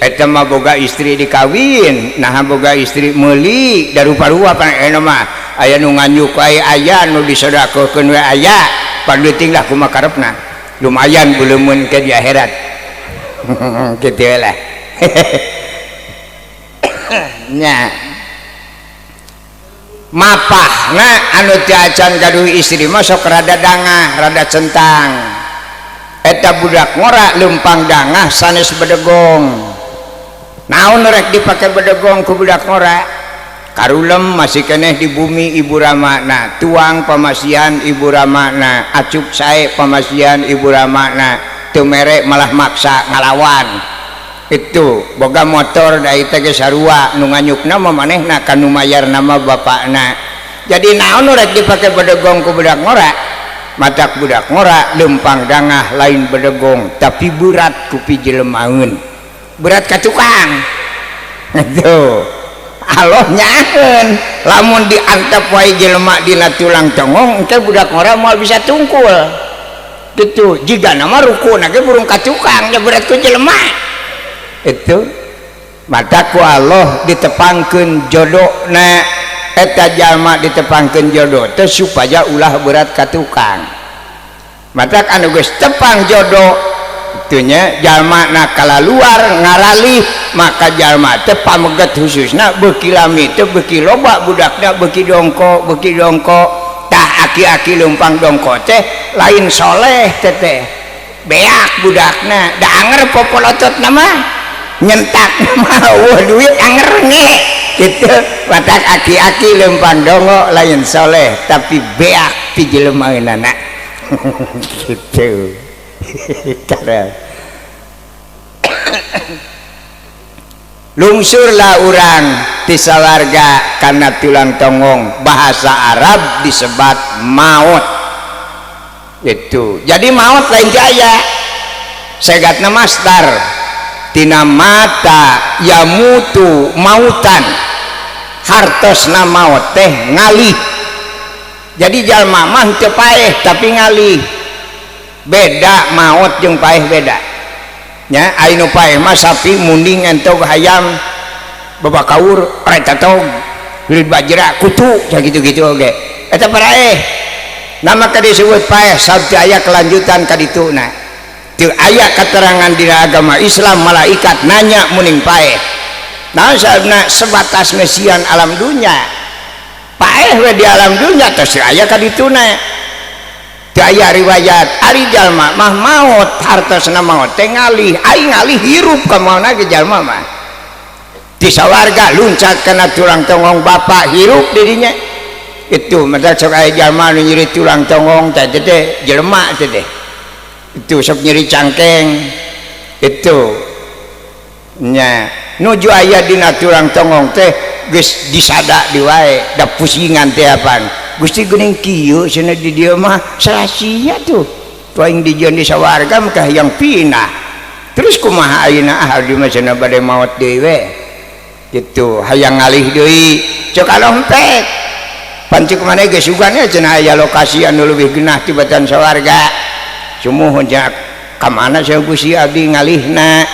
eta mah boga istri dikawin nah boga istri meuli darupa-rupa pan eta mah aya nu nganyuk wae aya nu disedekahkeun we aya panduting lah kumaha karepna lumayan beleumeun ke di akhirat kitu lah. Nya mapahna anu teu acan gaduh istri mah sok rada dangah rada centang eta budak ngora leumpang dangah sanes bedegong. Naon rek dipake bedegong ku budak ngora? Karulem masih keneh di bumi ibu ramana, tuang pamasihan ibu ramana, acuk sae pamasihan ibu ramana, teu mere malah maksa ngalawan. Itu boga motor da ieu teh geus sarua nu nganyukna mah manehna ka nu mayarna mah bapakna. Jadi naon rek dipake bedegong ku budak ngora? Matak budak ngora leumpang dangah lain bedegong tapi berat ku pijelemaeun. Berat ka tukang. Itu Allah nyaeun lamun diantep wae jelema dina tulang tonggong engke budak ngora moal bisa tungkul. Gitu jigana mah rukuna ge burung ka tukang nya berat ku jelema. Itu mata ku Allah ditepangkeun jodona Eta jalma ditepangkeun jodoh teh supaya ulah berat ka tukang. Matak anu geus tepang jodoh itunya jalma na kalaluar ngaralih, maka jalma teh pameget khususna beuki lami teh beuki loba budakna, beuki dongko beuki dongko. Tah aki-aki leumpang dongko teh lain soleh teh teh beak budakna, da anger popolotot nama nyentak mah eueuh duit anger nge gitu. Matak aki-aki leumpang dongo lain soleh tapi beak ti jelemaeunana gitu. Lungsurlah urang ti sawarga kana tulang tonggong, bahasa Arab disebat maut itu. Jadi maut lain jaya segatna masdar tina mata yamutu mautan, hartosna maut teh ngalih. Jadi jalma mah teu paeh tapi ngalih. Beda maut jeung paeh beda nya. Ai nu paeh mah sapi munding entog hayam babakaur retatog hirid bajra kutu sakitu-kitu oge eta paraeh. Nama ka disebut paeh sabtu aya kelanjutan ka dituna. Teu aya keterangan dina agama Islam malaikat nanya muning paeh. Naon sababna? Sebatas ngeusian alam dunya. Paeh we di alam dunya tos teu aya ka dituna. Teu aya riwayat ari jalma mah maot hartosna maot teh ngalih, ai ngalih hirup ka maona ge jalma mah. Di sawarga luncat kana tulang tonggong bapa hirup dirinya. Itu mata sok aya jalma nu nyeri tulang tonggong teh teh jelema teh teh. Itu sok nyeri cangkeng. Itu nya nuju aya dina tulang tonggong teh geus disada di wae da pusingan teh apaan. Gusti geuning kieu cenah di dieu mah salasia tuh. Tuaing dijieun di sawarga mah hayang pinah. Terus kumaha ayeuna ah abdi mah cenah bade maot deui we. Gitu hayang ngalih deui cek alompek. Pancik maneh geus sugan cenah aya lokasi anu leuwih genah tibatan sawarga. Sumuhun cenah ka mana cenah Gusti abdi ngalihna.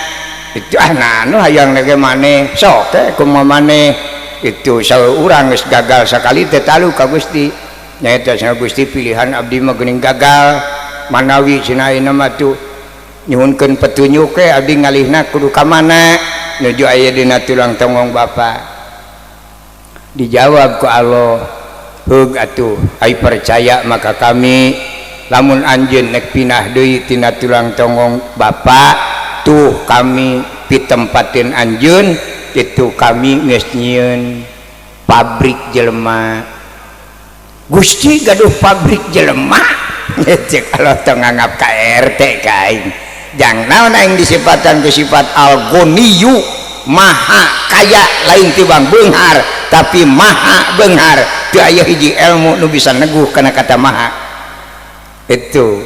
Itu ah nah anu hayang ge maneh sok teh kumaha maneh. Itu saurang geus gagal sakali teh talu ka Gusti. Nyaeta cenah Gusti pilihan abdi mah geuning gagal. Manawi cenah ayeuna mah tuh nyuhunkeun petunjuk we abdi ngalihna kudu ka mana nuju aya dina tulang tonggong bapa. Dijawab ku Allah, heug atuh ai percaya maka kami lamun anjeun nek pinah deui tina tulang tonggong bapa tuh kami pitempatin anjeun itu kami geus nyieun pabrik jelema. Gusti gaduh pabrik jelema cek Allah teu nganggap ka RT ka aing. Jang naon aing disifatan ku sifat al-ghaniyu maha kaya lain tibang beunghar tapi maha beunghar. Teu aya hiji ilmu nu bisa neguh kana kata maha. Itu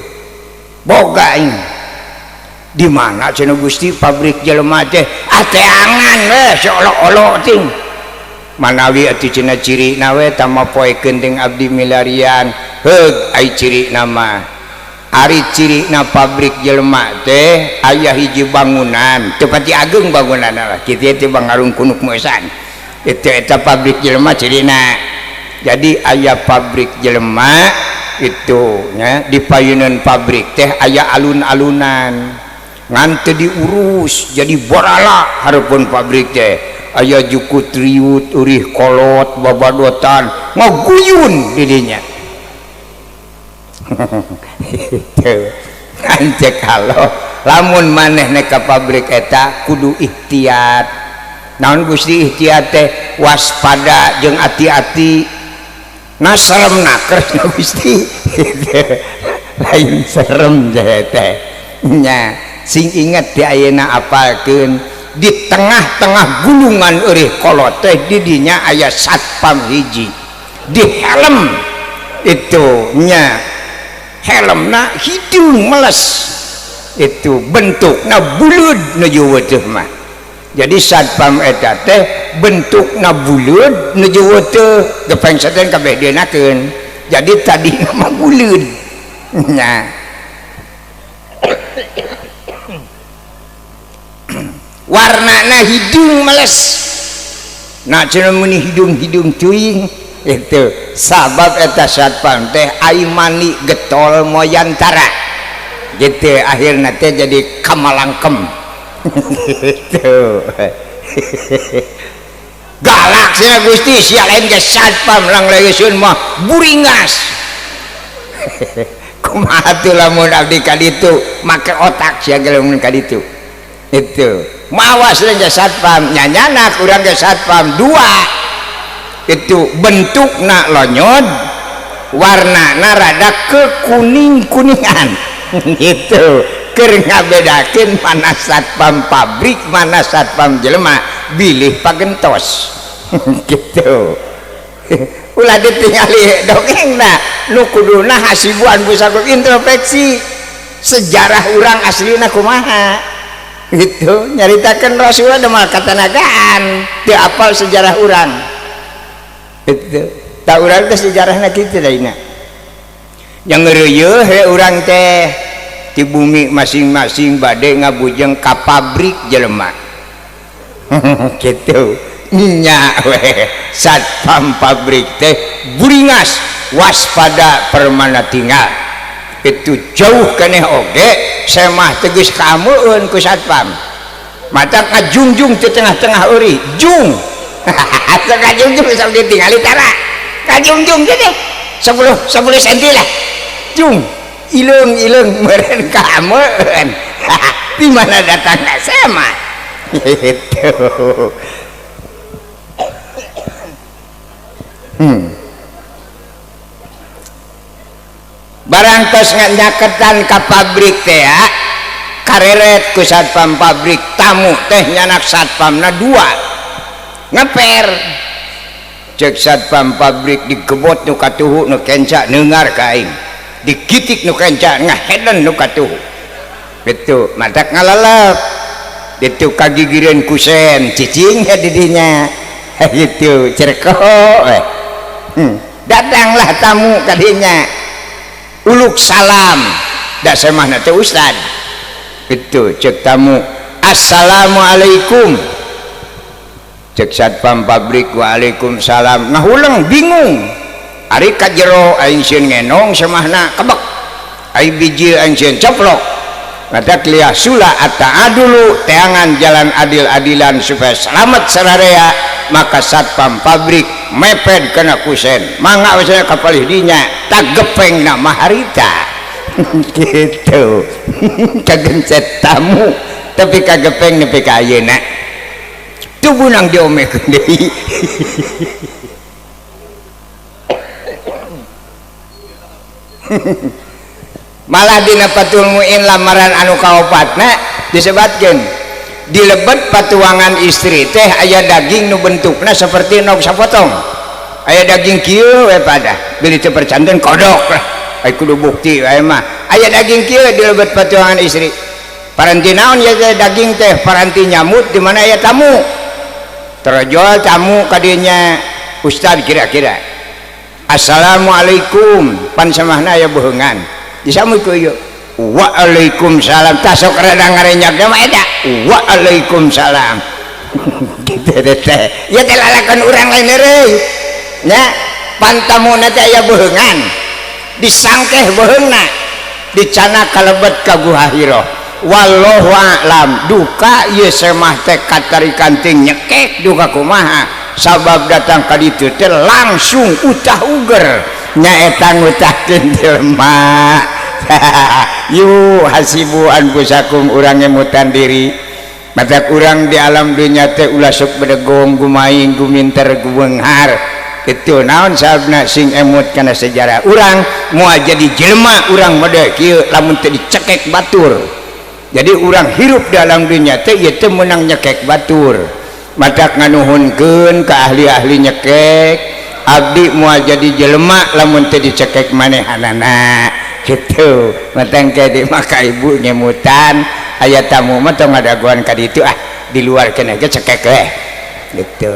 boga aing. Di mana cenah Gusti pabrik jelema teh? Ah teangan we seolok-olok ting. Manawi atuh cenah cirina we tama poekeun ting abdi milarian. Heug ai cirina mah. Ari cirina pabrik jelema teh aya hiji bangunan, teu pati ageung bangunanna lah. Kitu teh bangarung kunuk moesan. Itu eta pabrik jelema cirina. Jadi aya pabrik jelema itu nya di payunan pabrik teh aya alun-alunan. Ngan teu diurus jadi borala hareupeun pabrik teh aya juku triut urih kolot babadotan ngaguyun di dinya. Itu ngan kalau lamun maneh nek ka pabrik eta kudu ikhtiat. Naon Gusti ikhtiat teh? Waspada jeung hati-hati. Nah serem naker Gusti. Lain serem teh nya. Sing inget di ayeuna apalkeun di tengah-tengah gulungan eurih kolot teh di dinya aya satpam hiji di helm itu nya, helmna hidung meles itu bentukna buleud nuju weuteut mah. Jadi satpam eta teh bentukna buleud nuju weuteut gepengsetan kabeh dienakeun. Jadi tadi mah buleud nya. Warnana hidung meles. Nah cenah meuni hidung-hidung teuing Itu sabab eta satpam teh ai mani getol moyantara gitu, akhirna teh jadi kamalangkem gitu. Galak sia Gusti, sia lain ge satpam lang leuseun mah buringas. Kumaha tuh lamun abdi ka ditu make otak sia ge lamun ka ditu. Itu mawas lain ge satpam nyanyanak urang ge satpam dua. Itu bentukna lonyot, warnana rada kekuning-kuningan. Gitu keur ngabedakeun mana satpam pabrik mana satpam jelema bilih pagentos. Gitu ulah ditingali dongengna nu kuduna hasibuan busaku introspeksi sejarah urang aslina kumaha gitu. Nyaritakeun Rasulullah mah katanagaan teu apal sejarah urang gitu. Tak urang teh sejarahna kitu daina yang ngeureuyeun he urang teh di bumi masing-masing bade ngabujeng ka pabrik jelema. Gitu nya we satpam pabrik teh buringas waspada permana tinggal itu jauh keneh oge semah tegas kamueun ku satpam mata kajungjung di tengah-tengah uri jung. Kajungjung sok ditingali tara kajungjung teh 10 cm lah jung ileung-ileung meureun kamueun. Di mana datangna semah gitu. Barang tos nyaketan ka pabrik teh kareret ku satpam pabrik tamu teh nyanak satpamna dua ngeper cek satpam pabrik digebot nu katuhu nu kenca neungar ka aing dikitik nu kenca ngaheden nu katuhu gitu matak ngalalep ditu kagigireun kusen cicing di dinya gitu cerko. Datanglah tamu kadinya uluk salam dak semahna teh ustad gitu cek tamu assalamualaikum cek satpam pabrik waalaikumsalam ngahuleng bingung ari ka jero aing sieun ngenong semahna kebek aing biji aing sieun coplok matak liah sula ataadulu teangan jalan adil-adilan supaya selamat sararea. Maka satpam pabrik mepet kena kusen mangga wesna kapalih dinya tagepeng na maharita. Gitu kagencet tamu tapi kagepeng nepi ka ayeuna tubuh nang diomekeun deui. Malah dina Fathul Muin lamaran anu kaopatna disebatkeun di lebet patuangan istri teh aya daging nu bentukna seperti nog sapotong aya daging kieu we pada bilih teu percanten kodok lah aya kudu bukti we mah aya daging kieu di lebet patuangan istri paranti naon ya teh daging teh paranti nyamut di mana aya tamu terjol tamu kadinya ustad kira-kira assalamualaikum pan samahna aya boheungan disamut ku ieu waalaikumsalam tasok rada ngarenyak mah eta waalaikumsalam. Gitu teh ya teh lalakan urang lain deui nya pantamuna teh aya beheungan disangkeh beheungna dicana kalebet ka Guha Hira wallahu a'lam duka ieu semah teh katarikan teh nyekek duka kumaha sabab datang ka ditu teh langsung utah uger nyaeta ngutahkeun jelema. Yu hasibu anfusakum urang ngemutan diri matak urang di alam dunya teh ulah sok bedegong gumaing guminter gubenghar kitu naon sababna sing emut kana sejarah urang moal jadi jelema urang mode kieu lamun teu dicekek batur. Jadi urang hirup di alam dunya teh ieu teh meunang nyekek batur matak nganuhunkeun ka ahli-ahli nyekek abdi moal jadi jelema lamun teu dicekek manehanana gitu. Matang ke maka ibu nyemutan aya tamu mah tong ngadaguan ka ditu ah di luar kena ge cekek we gitu.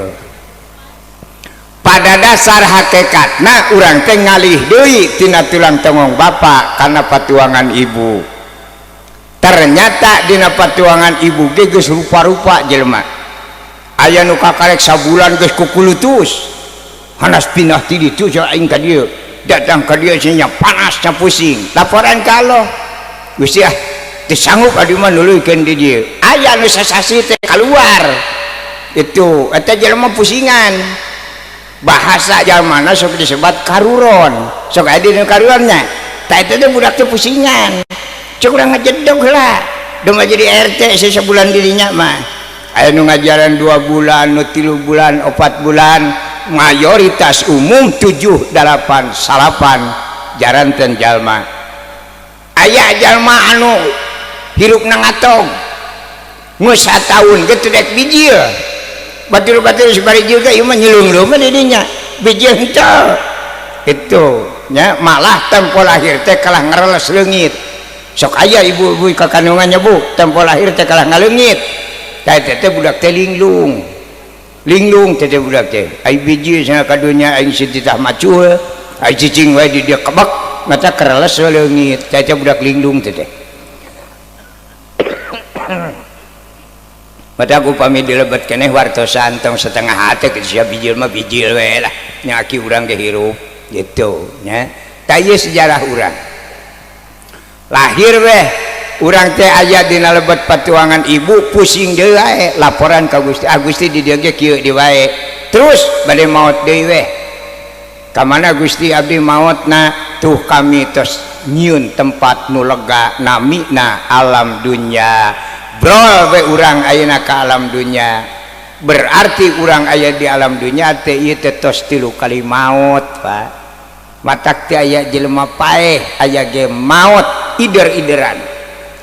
Pada dasar hakikatna urang teh ngalih deui tina tulang tongong bapak kana patuangan ibu. Ternyata dina patuangan ibu ge geus rupa-rupa jelema aya nu kakarek sabulan geus kukulutus Hanas pindah ti ditu aing ka dieu, datang ka dieu nya panas nya pusing, laporan ka Allah. Gusti ah teu sanggup abdi mah nuluykeun di dieu. Aya nu sasasi teh keluar itu eta jelema pusingan. Bahasa jalmana sok disebat karuron, sok aya dina karuronnya. Tah eta teh budak teh pusingan, cek urang ngajedog heula dong jadi RT sebulan dirinya mah. Aya nu ngajaran 2 bulan, nu 3 bulan, 4 bulan, mayoritas umum 7, 8, 9 jaranten jalma. Aya jalma anu hirupna ngatog geus sataun ge teu dek bijil, batur-batur sabari juga ieu mah nyelungleum di dinya bijil henteu. Itu nya malah tempo lahir teh kalah ngareles leungit. Sok aya ibu-ibu ka kandungannya bu, tempo lahir teh kalah ngaleungit. Tah eta teh budak teh linglung. Linglung teh budak teh. Ai biji cenah ka dunya aing sititah macul, ai cicing wae di dieu kebek, mata kereles leungit. Teh teh budak linglung teh teh. Mata aku pamit dilebet keneh wartosan tong setengah hate kitu sia bijil mah bijil we lah. Nya aki urang ge hirup gitu nya. Tah ieu sejarah urang. Lahir weh urang teh aya dina lebet patuangan ibu pusing deui wae laporan ka Gusti. Ah Gusti di dieu ge kieu deui wae. Terus bade maot deui weh. Ka mana Gusti abdi maotna? Tuh kami tos nyieun tempat nu lega namina alam dunya. Brol we urang ayeuna ka alam dunya. Berarti urang aya di alam dunya teh ieu teh tos 3 kali maot, Pak. Matak teh aya jelema paeh, aya ge maot ider-ideran.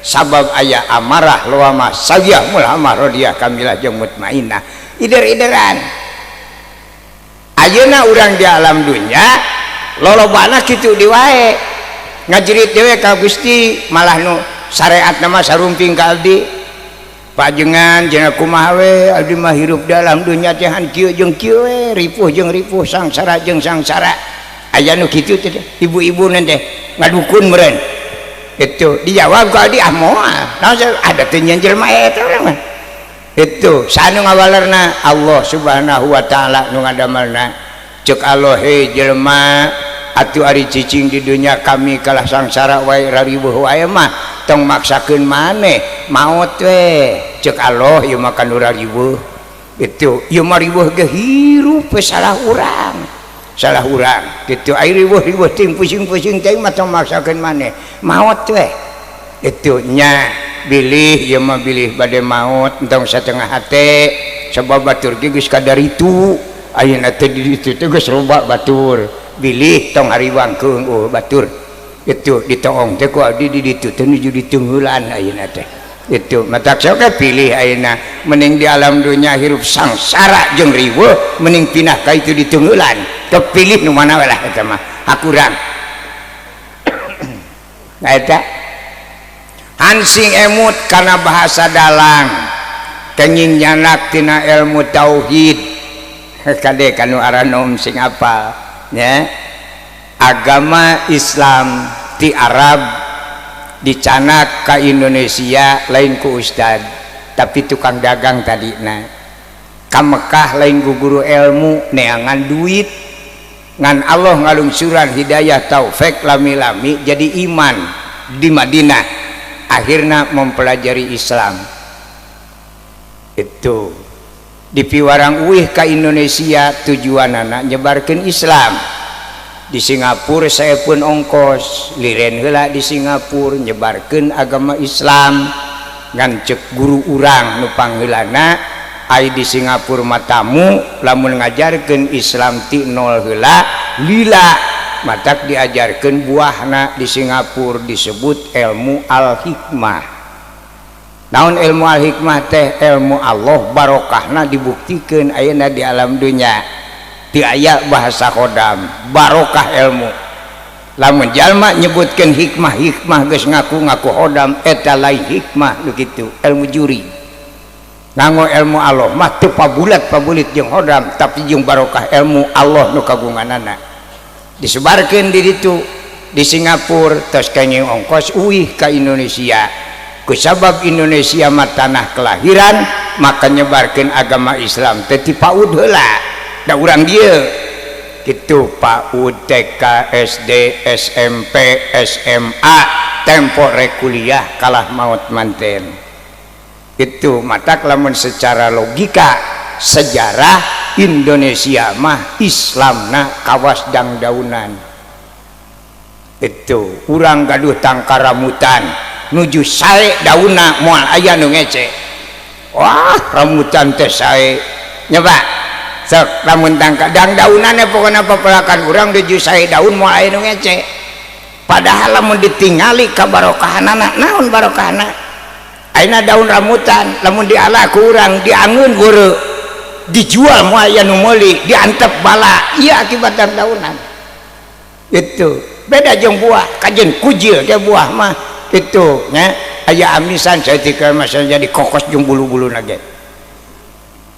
Sabab aya amarah lawamah sayyah mulhamah rodiah kamilah jeung mutmainah. Ider-ideran. Ayeuna urang di alam dunya lolobana kitu di wae. Ngajerit dewe ka Gusti malah nu syariat nama sarumping ka abdi. Pajengan jeung kumaha we abdi mah hirup dalam dunya teh han kieu jeung kieu we, ripuh jeung ripuh, sangsara jeung sangsara. Aya nu kitu teh ibu-ibu teh ngadukun meureun. Itu dijawab ku abdi ah moal. Naon ada teh nyen jelema eta urang mah. Itu sanu ngawalerna Allah Subhanahu wa taala nu ngadamelna. Ceuk Allah he jelema atuh ari cicing di dunya kami kalah sangsara wae rariweuh wae mah tong maksakeun maneh maot we. Ceuk Allah ieu mah kan rariweuh. Itu ieu mah riweuh ge hirup we salah urang. Salah urang kitu ai riweuh-riweuh ting pusing-pusing teh mah tong maksakeun maneh maot we. Itu nya bilih ieu mah bilih bade maot entong satengah hate sabab batur ge geus kadaritu ayeuna teh di ditu teh geus loba batur bilih tong hariwangkeun oh batur. Itu ditoong teh ku abdi di ditu teh nuju diteungeulan ayeuna teh. Itu matak sok pilih ayeuna mending di alam dunya hirup sangsara jeung riweuh mending pindah ka itu diteungeulan. Kepilih nu mana we lah eta mah hak urang. Nah eta hansing emut kana bahasa dalang kenging nyanak tina ilmu tauhid. Kade kanu aranom sing apal nya. Agama Islam ti Arab dicanak ka Indonesia lain ku ustad tapi tukang dagang tadina. Ka Mekah lain ku guru ilmu neangan duit ngan Allah ngalungsuran hidayah taufik lami-lami jadi iman di Madinah akhirna mempelajari Islam. Itu dipiwarang uih ka Indonesia tujuanana nyebarkeun Islam. Di Singapura saya pun ongkos liren heula di Singapura nyebarkeun agama Islam ngan ceuk guru urang nu pangheulana ai di Singapura matamu lamun ngajarkeun Islam ti nol heula lila matak diajarkeun buahna di Singapura disebut ilmu al-hikmah. Naon ilmu al-hikmah teh? Ilmu Allah barokahna dibuktikeun ayeuna di alam dunya. Teu aya bahasa khodam barokah ilmu. Lamun jalma nyebutkeun hikmah-hikmah geus ngaku-ngaku khodam eta lain hikmah nu kitu ilmu juri. Nganggo ilmu Allah mah teu pabulat-pabulit jeung khodam tapi jeung barokah ilmu Allah nu kagunganana. Disebarkeun di ditu di Singapura tos kenging ongkos uih ka Indonesia. Kusabab Indonesia mah tanah kelahiran maka nyebarkeun agama Islam teh ti paud heula. Da urang dieu Kitu PAUD, TK, SD, SMP, SMA, tempo rek kuliah kalah maut manten. Itu matak lamun secara logika sejarah Indonesia mah Islamna kawas dangdaunan. Itu urang gaduh tangkal rambutan nuju sae daunna moal aya nu ngece. Wah, rambutan teh sae nya Pak. Sok lamun tangkal dangdaunanna pokona papelakan urang nuju sae daun moal aya nu ngece. Padahal lamun ditingali kabarokahanana naon barokahna? Ayeuna daun rambutan lamun diala ku urang diangeun weureu, dijual moal aya nu meuli, diantep bala, ieu akibat daunan. Itu beda jeung buah, kajen kujil ge buah mah itu nya aya amisan saeutik mah jadi kokos jeung bulu-buluna ge.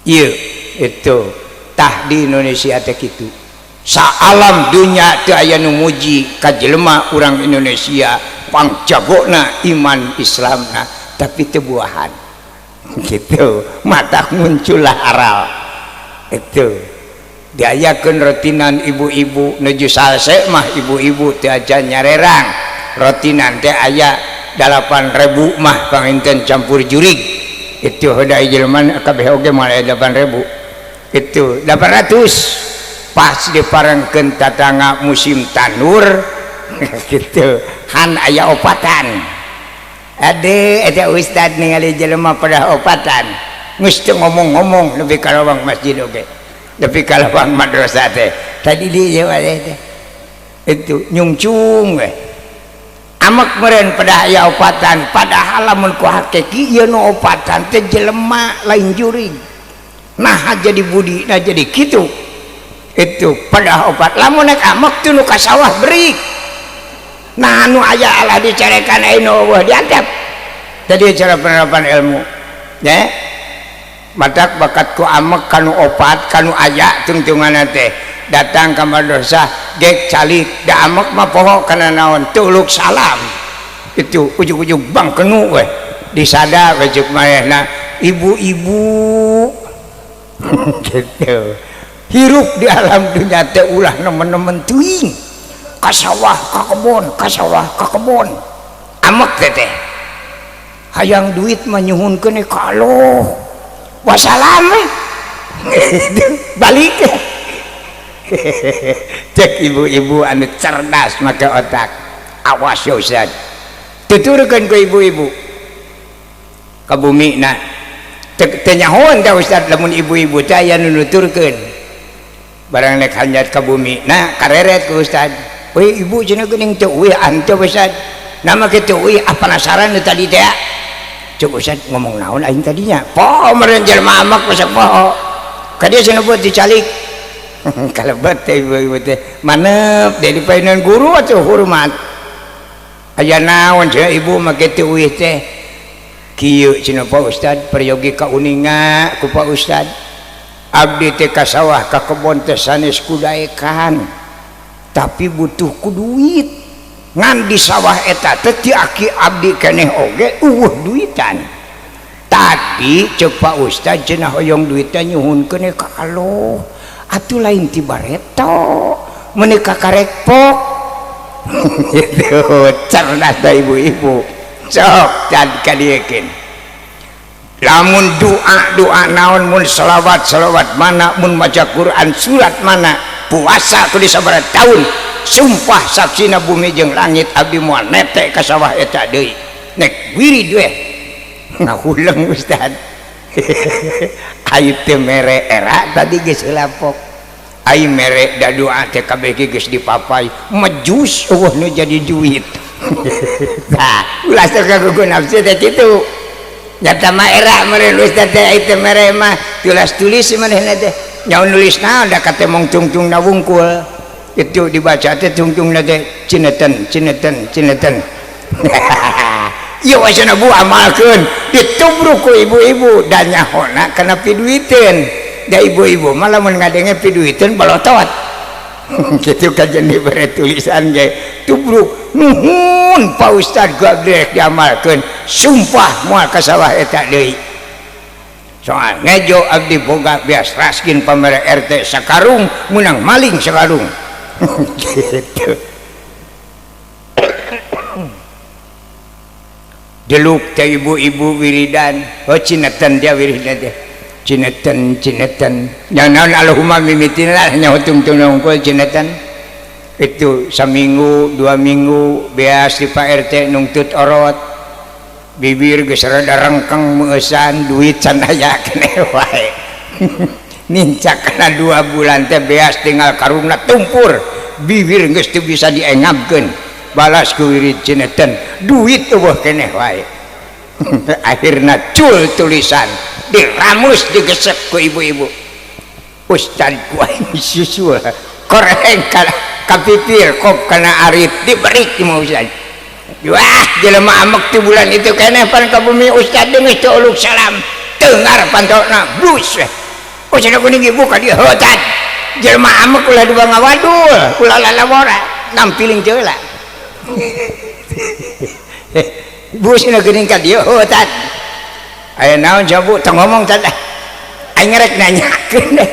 Ieu itu tah di Indonesia teh kitu. Saalam dunya teu aya nu muji ka jelema urang Indonesia pangjagona iman Islamna, tapi teu buahan. Gitu, matak muncullah aral. Itu diayakeun rotinan ibu-ibu nuju salse mah ibu-ibu teu aja nyarerang. Rotinan teh aya 8.000 mah panginten campur jurig. Itu heuda jelema kabeh oge moal aya 8.000. Itu 800 pas diparengkeun tatangga musim tanur gitu han aya opatan. Ade eta ustad ningali jelema pada opatan geus teu ngomong-ngomong nepi ka lawang masjid oge, nepi ka lawang madrasah teh tadi di ieu teh itu nyungcung we amek meureun pada aya opatan. Padahal lamun ku hakiki ieu nu opatan teh jelema lain jurig. Nah jadi budi nah jadi kitu. Itu pada opat lamun nek amek teu nu ka sawah berik. Nah anu aya Allah dicarekan aya nu eueuh diantep. Tadi cara penerapan ilmu ya matak bakat ku amek kanu opat kanu aya tungtunganna teh datang ka madrasah gek calik da amek mah poho kana naon tuluk salam. Itu ujug-ujug bang kenu we disada we ceuk manehna ibu-ibu gitu. Hirup di alam dunia teh ulah nemen-nemen teuing ka sawah ka kebon, ka sawah ka kebon. Amek teh teh hayang duit mah nyuhunkeun ka Allah. Wassalam we. Balik. Cek ibu-ibu anu cerdas make otak. Awas ya Ustaz. Tuturkeun ku ibu-ibu. Ka bumi na. Teu nyahoan teh Ustaz lamun ibu-ibu teh aya nu nuturkeun. Barang nek hanjat ka bumi nah kareret ku Ustaz. Weh ibu cenah geuning teu eueuh anteu Ustaz. Nama kitu eueuh ah penasaran nu tadi teh. Cuk Ustaz ngomong naon aing tadinya. Poho meureun jelema amak masa poho. Ka dieu cenah buat dicalik. Kalebet teh ibu-ibu teh. Manep deui dipainan guru atuh hormat. Aya naon cenah ibu mah kitu eueuh teh. Kieu cenah Pak Ustaz peryogi ka uninga ku Pak Ustaz. Abdi teh ka sawah ka kebon teh sanes kudaekan tapi butuh ku duit. Ngan di sawah eta teh ti aki abdi keneh oge eueuh duitan. Tadi ceuk Pak Ustaz cenah hoyong duitna nyuhunkeun ka Allah. Atuh lain ti bareto meuni ka karekpok. Gitu cerdas da ibu-ibu. Sok can kadiekeun. Lamun doa-doa naon mun selawat-selawat mana mun maca Quran surat mana puasa kudu sabaraha tahun sumpah saksina bumi jeung langit abdi moal nete ka sawah eta deui nek wirid we ngahuleng Ustaz. Ai teu mere era tadi geus lapok ai mere da doa teh kabeh geus dipapai mejus eueuh nu jadi duit. Tah ulah sok kagugu nafsu teh kitu. Nyata mah era meureun Ustaz teh ai teu mere mah tulis tulis manehna teh nyaho nulis naon da katemong tungtungna wungkul. Itu dibaca teh tungtungna teh cineten cineten cineten. Ieu cenah bu amalkeun ditubruk ku ibu-ibu da nyahona kana piduiteun. Da ibu-ibu mah lamun ngadenge piduiteun balotot. Kitu kajen dibere tulisan ge tubruk nuhun Pak Ustaz gua direk diamalkeun sumpah moal ka sawah eta deui. Soal ngejo abdi boga beas raskin pamere RT sakarung menang maling sakarung. Gitu. Deluk teh ibu-ibu wiridan, oh cineten dia wiridan teh. Cineten cineten. Nya naon Allahumma mimitina nya tungtung unggul cineten. Itu saminggu 2 minggu beas di Pak RT nungtut orot. Bibir geus rada rengkeng meueusan duit can aya keneh wae. Nincak kana 2 bulan teh beas tinggal karungna tumpur. Bibir geus teu bisa diengabkeun. Balas ku wirid cineten duit eueuh keneh wae. Akhirna cul tulisan diramus digesek ku ibu-ibu. Ustad ku aing susul koreng ka pipir kop kana arit diberi ku ustad. Wah jelema amek ti bulan itu keneh pan ka bumi ustad geus teu uluk salam tengar pantona blus we. Oh cenah kuning ibu ka dieu heuh tad. Jelema amek ulah dua ngawadul ulah lalawora nampiling teu lah. Bu sina geuning ka dieu heuh tad. Aya naon jabu teu ngomong tad. Aing rek nanyakeun deh.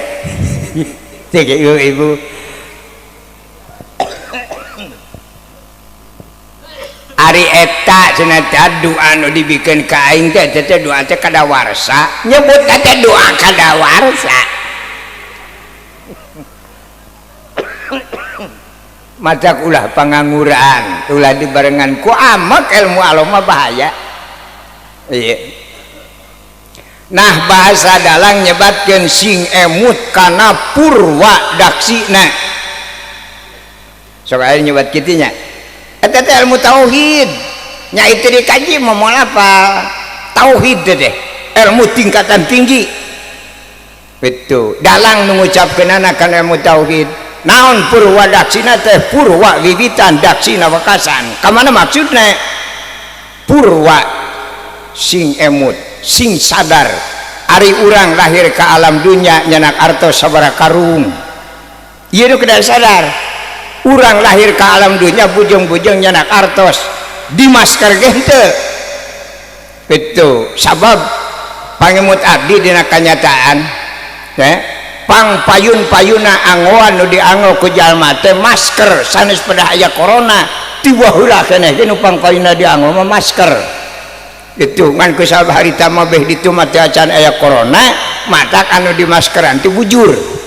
Teh ibu. Ari eta cenah teh doa nu dibikeun ka aing teh teh doa teh kadawarsa, nyebut teh doa kadawarsa. Matak ulah pangangguran, ulah dibarengan ku amek ilmu alam mah bahaya. Iya. Nah bahasa dalang nyebatkeun sing emut kana purwa daksina. Sok aya nyebat kitu nya. Eta teh ilmu tauhid. Nya itu dikaji moal apa? Tauhid teh ilmu tingkatan tinggi. Itu dalang nu ngucapkeunana kana ilmu tauhid. Naon purwa daksina teh purwa wiwitan daksina wekasan. Kamana maksudna? Purwa sing emut, sing sadar. Ari urang lahir ke alam dunya nyanak artos sabaraha karung. Ieu nu kedah sadar. Urang lahir ke alam dunya bujeng-bujeng nyanak artos di masker ge henteu. Itu sabab pangemut abdi dina kanyataan teh pang payun-payuna angoan nu diango ku jalma teh masker sanes pada aya corona tiba heula keneh ge nu pang payuna diango mah masker. Itu ngan ku sabab harita mah beh ditu mah teu acan aya corona matak anu di maskeran teh bujur.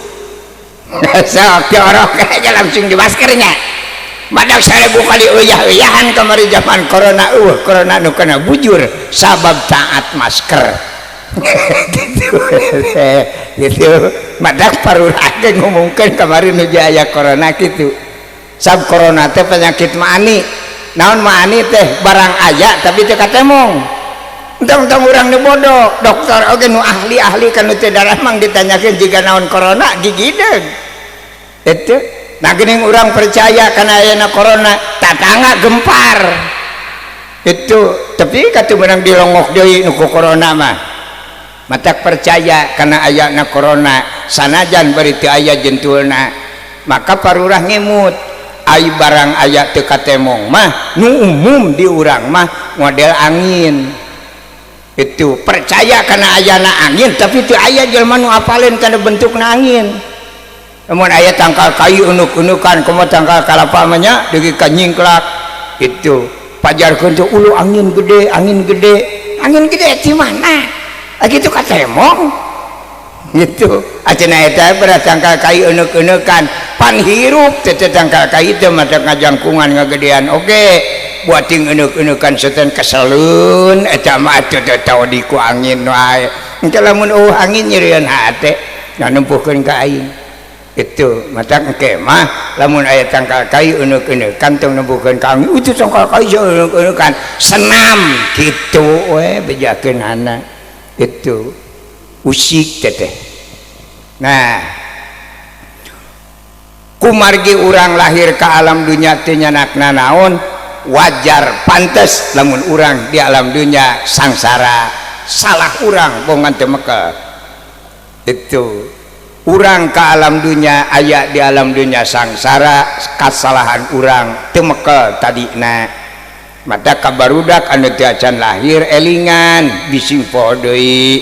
Sok orok aja langsung di maskernya. Madak 1000 kali uyah-uyahan kamari zaman corona eueuh corona nu kana bujur sabab taat masker. Gitu. Gitu. Madak parurah ge ngumumkeun kamari nu aya corona kitu. Sab corona teh penyakit maani. Naon maani teh barang aya tapi teu katemong. Entong-entong urang nu bodoh, dokter oge nu ahli-ahli kan nu teu darah mang ditanyakeun jiga naon corona gigideung. Itu nah geuning urang percaya kana ayana corona, tatangga gempar. Itu tapi katuh meunang dilongok deui nu ku corona mah. Matak percaya kana ayana corona sanajan bari teu aya jentulna, maka parurah ngemut. Ai barang aya teu katemong mah nu umum di urang mah model angin. Itu percaya kana ayana angin tapi teu aya jelema nu apaleun kana bentukna angin. Lamun aya tangkal kayu unuk-unukan kumaha tangkal kalapa mah nya dugi ka nyingklak. Itu pajarkeun teh ulu angin gede, angin gede. Angin gede ti mana? Kitu katemong. Gitu. Acenah eta berat tangkal kayu unuk-unukan pan hirup teh tangkal kayu teh mah ngajangkungan ngagedean oge. Buating enek-enekan setan keseleun eta mah atuh teu tau di ku angin wae. Engke lamun eueuh angin nyerieun hate nganempuhkeun ka aing. Itu matak engke mah lamun aya tangkal kayu enek-enekan tong nempuhkeun ka angin. Itu tangkal kayu enek-enekan senam kitu we bejakeunana. Itu usik teteh. Nah, kumargi urang lahir ka alam dunya teh nyanakna naon? Wajar pantes lamun urang di alam dunia sangsara salah urang bongan teu mekel. Itu urang ke alam dunia aya di alam dunia sangsara kasalahan urang teu mekel tadina. Mata kabarudak anu teu acan lahir elingan bising poho deui.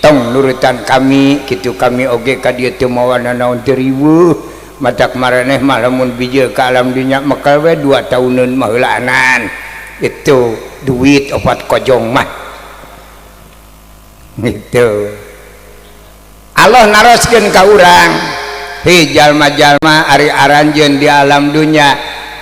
Tong nurutan kami kitu, kami oge ka dieu teu mawa nanaon, teu riweuh. Matak maraneh mah lamun bijil ka alam dunya mekel we 2 tahuneun mah heulaanan itu duit opat kojong mah gitu. Allah naroskeun ka urang, "Hi jalma-jalma, ari aranjeun di alam dunya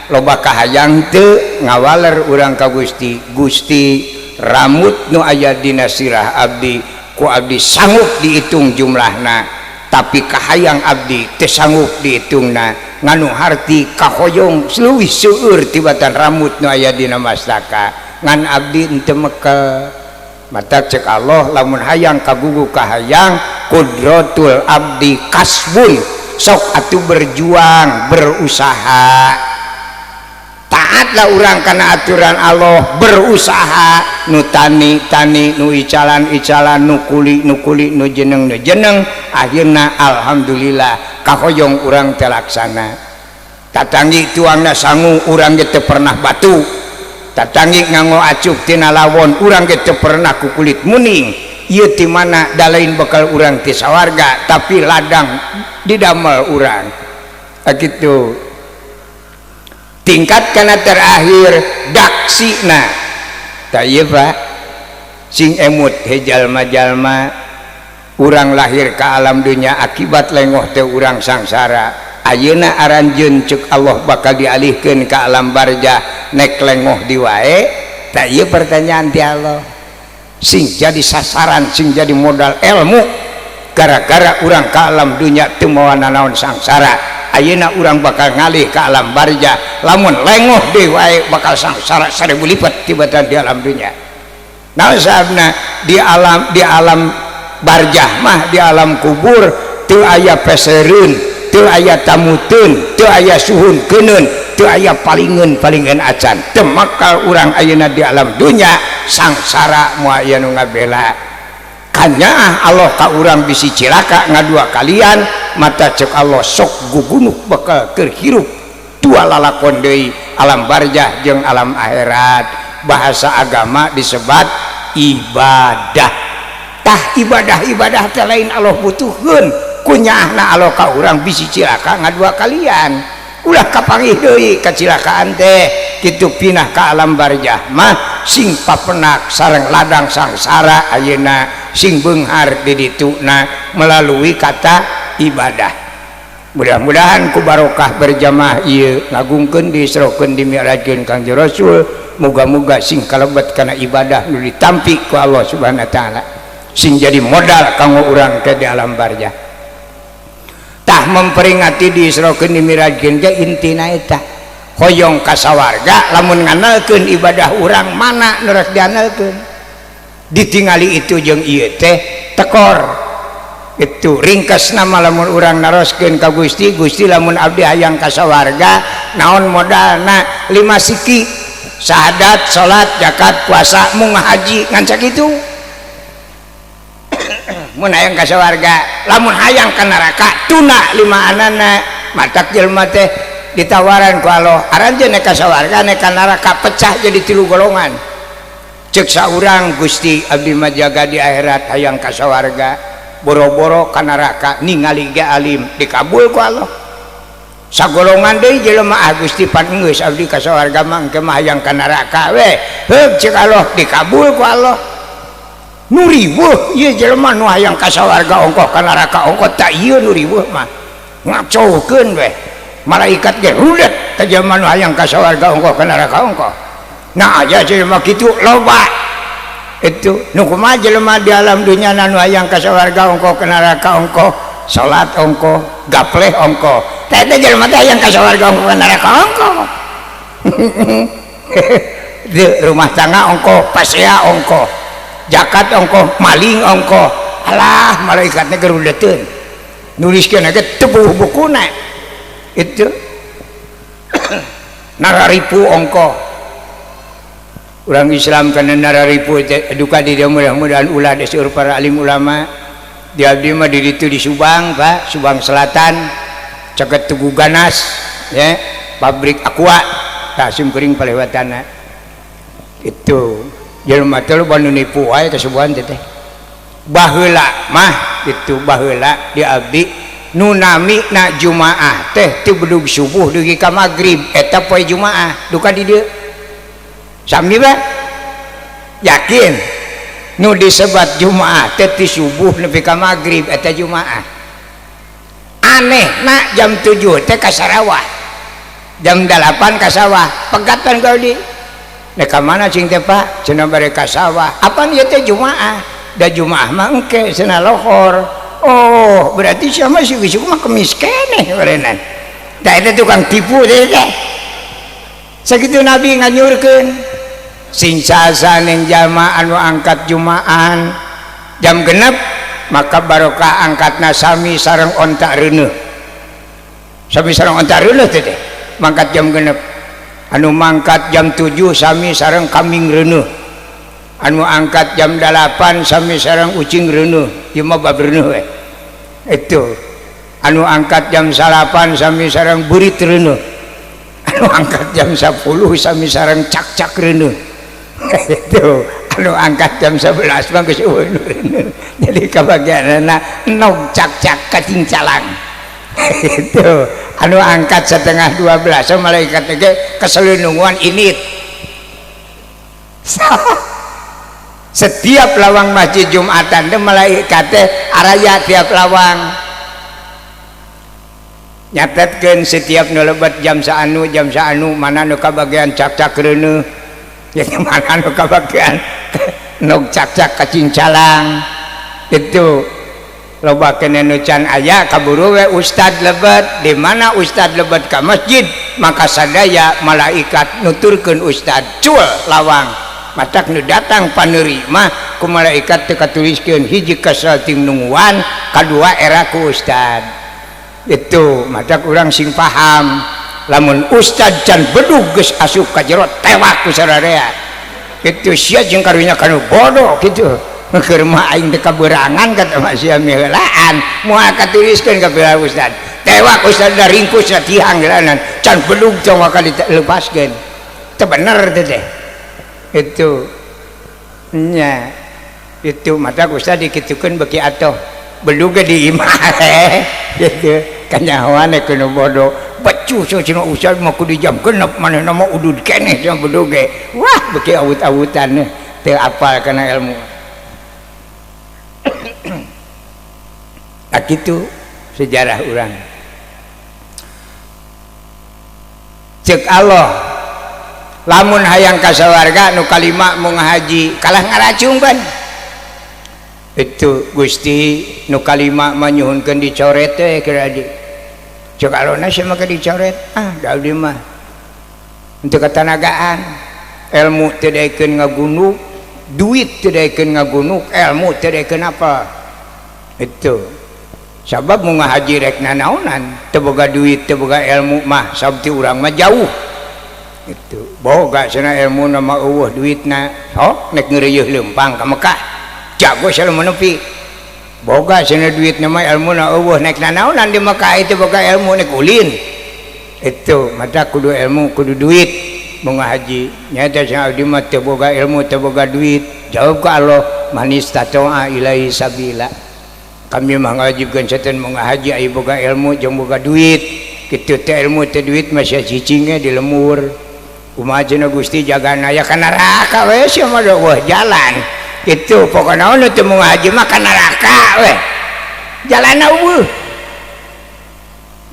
loba kahayang teu?" Ngawaler urang ka Gusti, "Gusti, ramut nu aya dina sirah abdi ku abdi sanggup dihitung jumlahna, tapi kahayang abdi teu sanggup dihitungna." Nganu harti kahoyong leuwih seueur tibatan ramut nu aya dina mastaka, ngan abdi henteu mekel. Mata cek Allah, lamun hayang kagugu kahayang, kudratul abdi kasbun, sok atuh berjuang, berusaha. Taatlah urang karena aturan Allah, berusaha, nu tani tani, nu icalan icalan, nu kuli nu kuli, nu jeneng nu jeneng. Akhirna alhamdulillah kahoyong urang telaksana. Tatanggi tuangna sangu urang ge teu pernah batu, tatanggi nganggo acuk tina lawon urang ge teu pernah ku kulit muning. Ieu ti mana? Da lain bekal urang ti sawarga, tapi ladang didamel urang gitu. Tingkat kana terakhir daksina. Tah ieu, Pak, sing emut he jalma-jalma, urang lahir ke alam dunia akibat lengoh teh urang sangsara. Ayeuna aranjeun cek Allah bakal dialihkeun ke alam barjah, nek lengoh di wae. Tah ieu pertanyaan ti Allah, sing jadi sasaran, sing jadi modal ilmu. Gara-gara urang ke alam dunia teu mawa nanaon sangsara, ayeuna urang bakal ngalih ke alam barjah, lamun lengoh deui wae bakal sangsara 1000 lipat tibatan di alam dunia. Nah, sababna di alam barjah mah, di alam kubur teu aya pesereun, teu aya tamuteun, teu aya suhun keuneun, teu aya palingeun palingeun acan. Teu makal urang ayeuna di alam dunya sangsara, moal aya nu ngabela. Kanyaah Allah ka urang bisi cilaka ngadua kalian. Mata cek Allah, sok gugunuk, bakal keur hirup dua lalakon deui, alam barjah jeung alam akhirat. Bahasa agama disebat ibadah. Tah, ibadah ibadah teh lain Allah butuhkeun, kunyaahna Allah ka urang bisi cilaka ngadua kalian, ulah kapanggih deui kacilakaan teh kitu. Pinah ka alam barjah mah sing papenak sareng ladang sangsara ayeuna, sing beunghar di dituna melalui kata ibadah. Mudah-mudahan ku barokah berjamaah ieu ngagungkeun, diisrokeun, dimi'rajkeun Kangjeng Rasul, muga-muga sing kalebet kana ibadah nu ditampi ku Allah Subhanahu wa taala, sing jadi modal kanggo urang ke di alam barjah. Tah, memperingati diisrokeun dimi'rajkeun ge intina eta hoyong ka sawarga. Lamun ngandalkeun ibadah urang, mana nu rek diandalkeun? Ditingali itu jeung ieu teh tekor. Itu ringkas nama, lamun urang naroskeun ka Gusti, "Gusti, lamun abdi hayang ka sawarga naon modalna?" Lima siki: syahadat, salat, zakat, puasa, mung haji, ngan sakitu mun hayang ka sawarga. Lamun hayang ka neraka, tuna lima anana. Matak jelema teh ditawaran ku Allah, "Aranjeun nek ka sawarga nek ka neraka?" Pecah jadi tilu golongan. Cek saurang, "Gusti, abdi mah jaga di akhirat hayang ka sawarga, boro-boro ka neraka, ningali ge alim." Dikabul ku Allah. Sagolongan deui jelema, "Ah Gusti, pan geus abdi ka sawarga mah, engke mah hayang ka neraka we." Heug, cek Allah, dikabul ku Allah. Nu riweuh ieu jelema, nu hayang ka sawarga ongkoh, ka neraka ongkoh. Tak ieu nu riweuh mah ngacokeun we, malaikat ge rudet ka jelema nu hayang ka sawarga ongkoh, ka neraka ongkoh. Nah, aya jelema kitu loba. Itu nu kumaha jelema di alam dunya nu hayang ka sawarga ongkoh, ka neraka ongkoh, salat ongkoh, gapleh ongkoh. Teh teh jelema teh hayang ka sawarga ongkoh, ka neraka ongkoh, di rumah tangga ongkoh, pasea ongkoh, zakat ongkoh, maling ongkoh. Alah, malaikatnya gerudeteun, nuliskeun ge tepuh bukuna. Itu nararipu ongkoh. Orang Islam karena nararipu duka di dia. Mudah-mudahan ulah seueur para alim ulama. Di abdi mah di ditu di Subang, Pak, Subang Selatan, caket Tugu Ganas ya, pabrik Aqua. Tah, sim kuring palewatana itu jelema teh loba nu nipu wae kasubuhan teh. Baheula mah itu baheula di abdi nu namina Jumaah teh ti bedug subuh dugi ka magrib eta poe Jumaah duka di dieu. Sami ba? Yakin nu disebat Jumaah teh ti subuh nepi ka magrib eta Jumaah. Aneh na jam 7 teh ka Sarawah, jam 8 ka sawah, pegatan kau di. Nek ka mana cing teh Pak? Cenah bare ka sawah. Apaan ieu teh Jumaah? Da Jumaah mah engke cenah lohor. Oh, berarti siapa sih besok mah kemis keneh barenan. Da eta tukang tipu teh teh. Sakitu Nabi nganyurkeun sing sasa ning jalma anu angkat Jumaan jam 6 maka barokah angkatna sami sareng onta reuneuh. Sami sareng onta reuneuh teh teh mangkat jam 6. Anu mangkat jam 7 sami sareng kambing reuneuh. Anu angkat jam 8 sami sareng ucing reuneuh. Ieu mah bab reuneuh we. Itu. Anu angkat jam 9 sami sareng beurit reuneuh. Anu angkat jam 10 sami sareng cak-cak reuneuh. Itu. Anu angkat jam 11 mah geus eueuh reuneuh. Jadi kabagianna nog cak-cak kacincalang. Itu. Anu angkat 11:30 malaikat ge keselununguan init. Setiap lawang masjid Jumatan teh malaikat teh araya tiap lawang nyatetkeun setiap nu lebet jam saanu mana nu kabagian cak-cak reuneuh, ya mana nu kabagian nog cak-cak kacincalang. Itu loba keneh nu can aya kaburu we ustad lebet. Di mana ustad lebet ka masjid maka sadaya malaikat nuturkeun ustad cul lawang. Matak nu datang panerima ku malaikat teu katuliskeun hiji kesel ting nungguan kadua era ku ustad. Itu matak urang sing paham lamun ustad can bedug geus asup ka jero tewak ku sararea. Itu sia jeung karunya kanu bodoh kitu. Keur mah aing teh kaberangan kata mah sia miheulaan moal katuliskeun ka pihak ustad. Tewak ustad da ringkus na tihang geulanan can bedug tong bakal dilepaskeun. Teu bener teh teh. Itu nya itu mata ustad dikitukeun beki atoh bedug ge di imah gitu kanyahoan kudu bodoh becus cenah ustad mah kudu jam 6 manehna mah udud keneh cenah bedug ge. Wah beki awut-awutan teu apal kana ilmu. Tak kitu sejarah urang. Cek Allah lamun hayang ka sawarga nu kalima mau ngahaji kalah ngaracung kan. Itu Gusti nu kalima mah nyuhunkeun dicoret teh kira di. Cek alona sia mah dicoret. Ah da abdi mah untuk ketanagaan ilmu teu daekeun ngagunuk, duit teu daekeun ngagunuk, ilmu teu daekeun apa. Itu sabab mau ngahaji rek nanaonan teu boga duit teu boga ilmu mah sabti urang mah jauh. Itu boga cenah ilmu na mah eueuh duitna sok nek ngeureuyeuh leumpang ka Mekah jago sia menepi. Boga cenah duitna mah ilmuna eueuh nek nanaonan di Mekah itu boga ilmu nek ulin. Itu mata kudu ilmu kudu duit mau ngahaji nyata cenah abdi mah teu boga ilmu teu boga duit. Jawab ka Allah manis tatoa ilaihi sabila. Kami mah ngawajibkeun setan mau ngahaji aya boga ilmu jeung boga duit. Kitu teh ilmu teh duit mah sia cicing di lemur. Kumaha cenah Gusti jagana aya ka neraka we sia mah wah jalan. Kitu pokona nu teu mau ngahaji mah ka neraka we. Jalanna eueuh.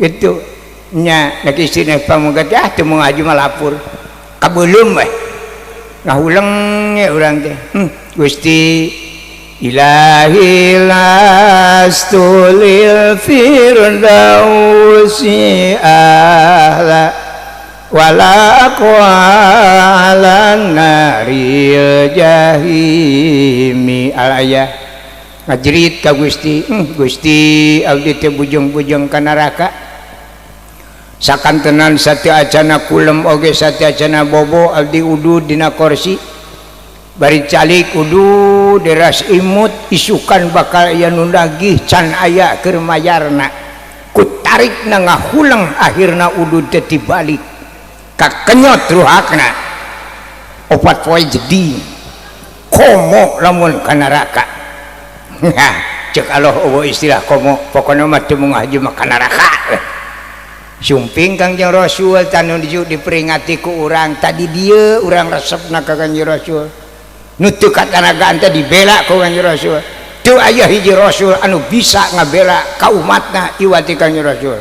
Kitu nya nek istri pamugat ah teu mau ngahaji mah lapur. Kabeuleum we. Ngahuleng ye urang teh. Gusti Ilahi lastu lil firdausi ahla wala aqwa ala naril jahimi. Al-ayah ngajerit ka Gusti, Gusti abdi teh bujeng-bujeng ka neraka sakantenan sateu acana kulem oge sateu acana bobo abdi udud dina kursi bari calik udu deras imut isukan bakal aya nu nagih can aya keur mayarna ku tarikna ngahuleng akhirna udud teh tibalik kakenyot ruhakna opat poe jadi komo lamun ka neraka. Cek Allah eueuh istilah komo pokona mah teu mung haji mah ka neraka. Sumping Kangjeng Rasul tanu diperingati ku urang tadi dieu urang resepna ka Kangjeng Rasul. Nu teu katanagaan teh dibela ku Kangjeng Rasul. Teu aya hiji rasul anu bisa ngabela ka umatna iwati Kangjeng Rasul.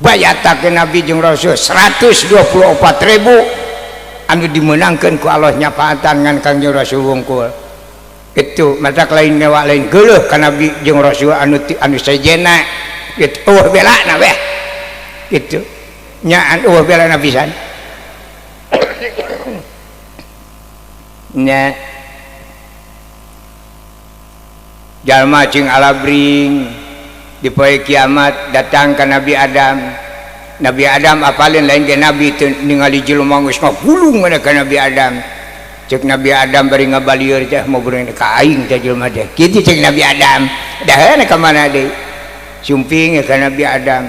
Bayatakeun Nabi jeung Rasul 124.000 anu dimeunangkeun ku Allah nyafaatan ngan Kangjeng Rasul wungkul. Itu matak lain ngewa lain geuleuh ka Nabi jeung Rasul anu anu sejenna. Itu eueuh belana weh. Itu nyaan eueuh belana pisan. Nya jalma cing alabring di poe kiamat datang ka Nabi Adam. Nabi Adam apalin lain ge Nabi teu ningali jelema geus ngagulung mana ka Nabi Adam. Cek Nabi Adam bari ngabalieur teh mau beureun ka aing teh jelema teh. Kitu cek Nabi Adam. Daheuna ka mana deui? Sumping ka Nabi Adam.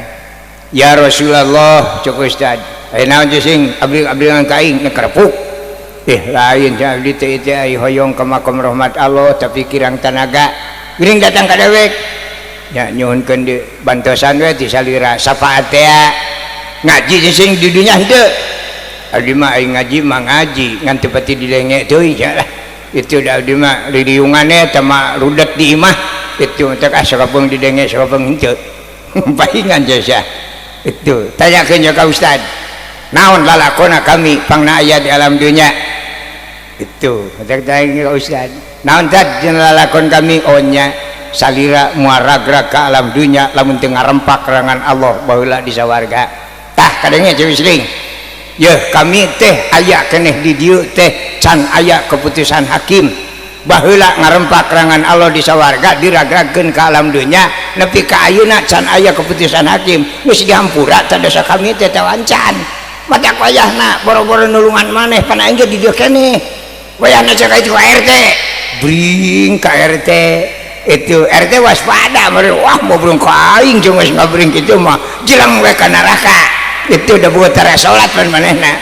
Ya Rasulullah cek Ustad. Aya naon teh sing abdi-abdi ka aing kerepuk. Lain teh abdi teh teh ai hoyong ka makom rahmat Allah tapi kirang tanaga. Geuning datang ka dewek. Ya nyuhunkeun di bantosan we ti salira syafaat teh. Ngaji sing di dunya henteu. Abdi mah ai ngaji mah ngaji ngan teu pati dilenge teuing lah. Itu da abdi mah liliungane teh mah rudet di imah. Itu teh ah sakapeung didenge sakapeung henteu. Pahingan jasa. Itu tanyakeun ka Ustad. Naon lalakona kami pangna aya di alam dunya. Itu tanya ka Ustad. Naon tad jeung lalakon kami onya salira muaragra ka alam dunya lamun teu ngarempak rangan Allah baheula di sawarga. Tah kadenge Cewi Sling. Yeuh kami teh aya keneh di dieu teh can aya keputusan hakim. Baheula ngarempak rangan Allah di sawarga diragrakeun ka alam dunya nepi ka ayeuna can aya keputusan hakim. Geus dihampura teh dosa kami teh tawancan. Matak wayahna boro-boro nulungan maneh pan aing ge di dieu keneh. Wayahna cek ka RT. Bring ka RT. Itu RT waspada meureun wah mau burung ka aing jeung geus ngabring kitu mah jeleng we ka neraka. Itu udah buat tara salat pan manehna.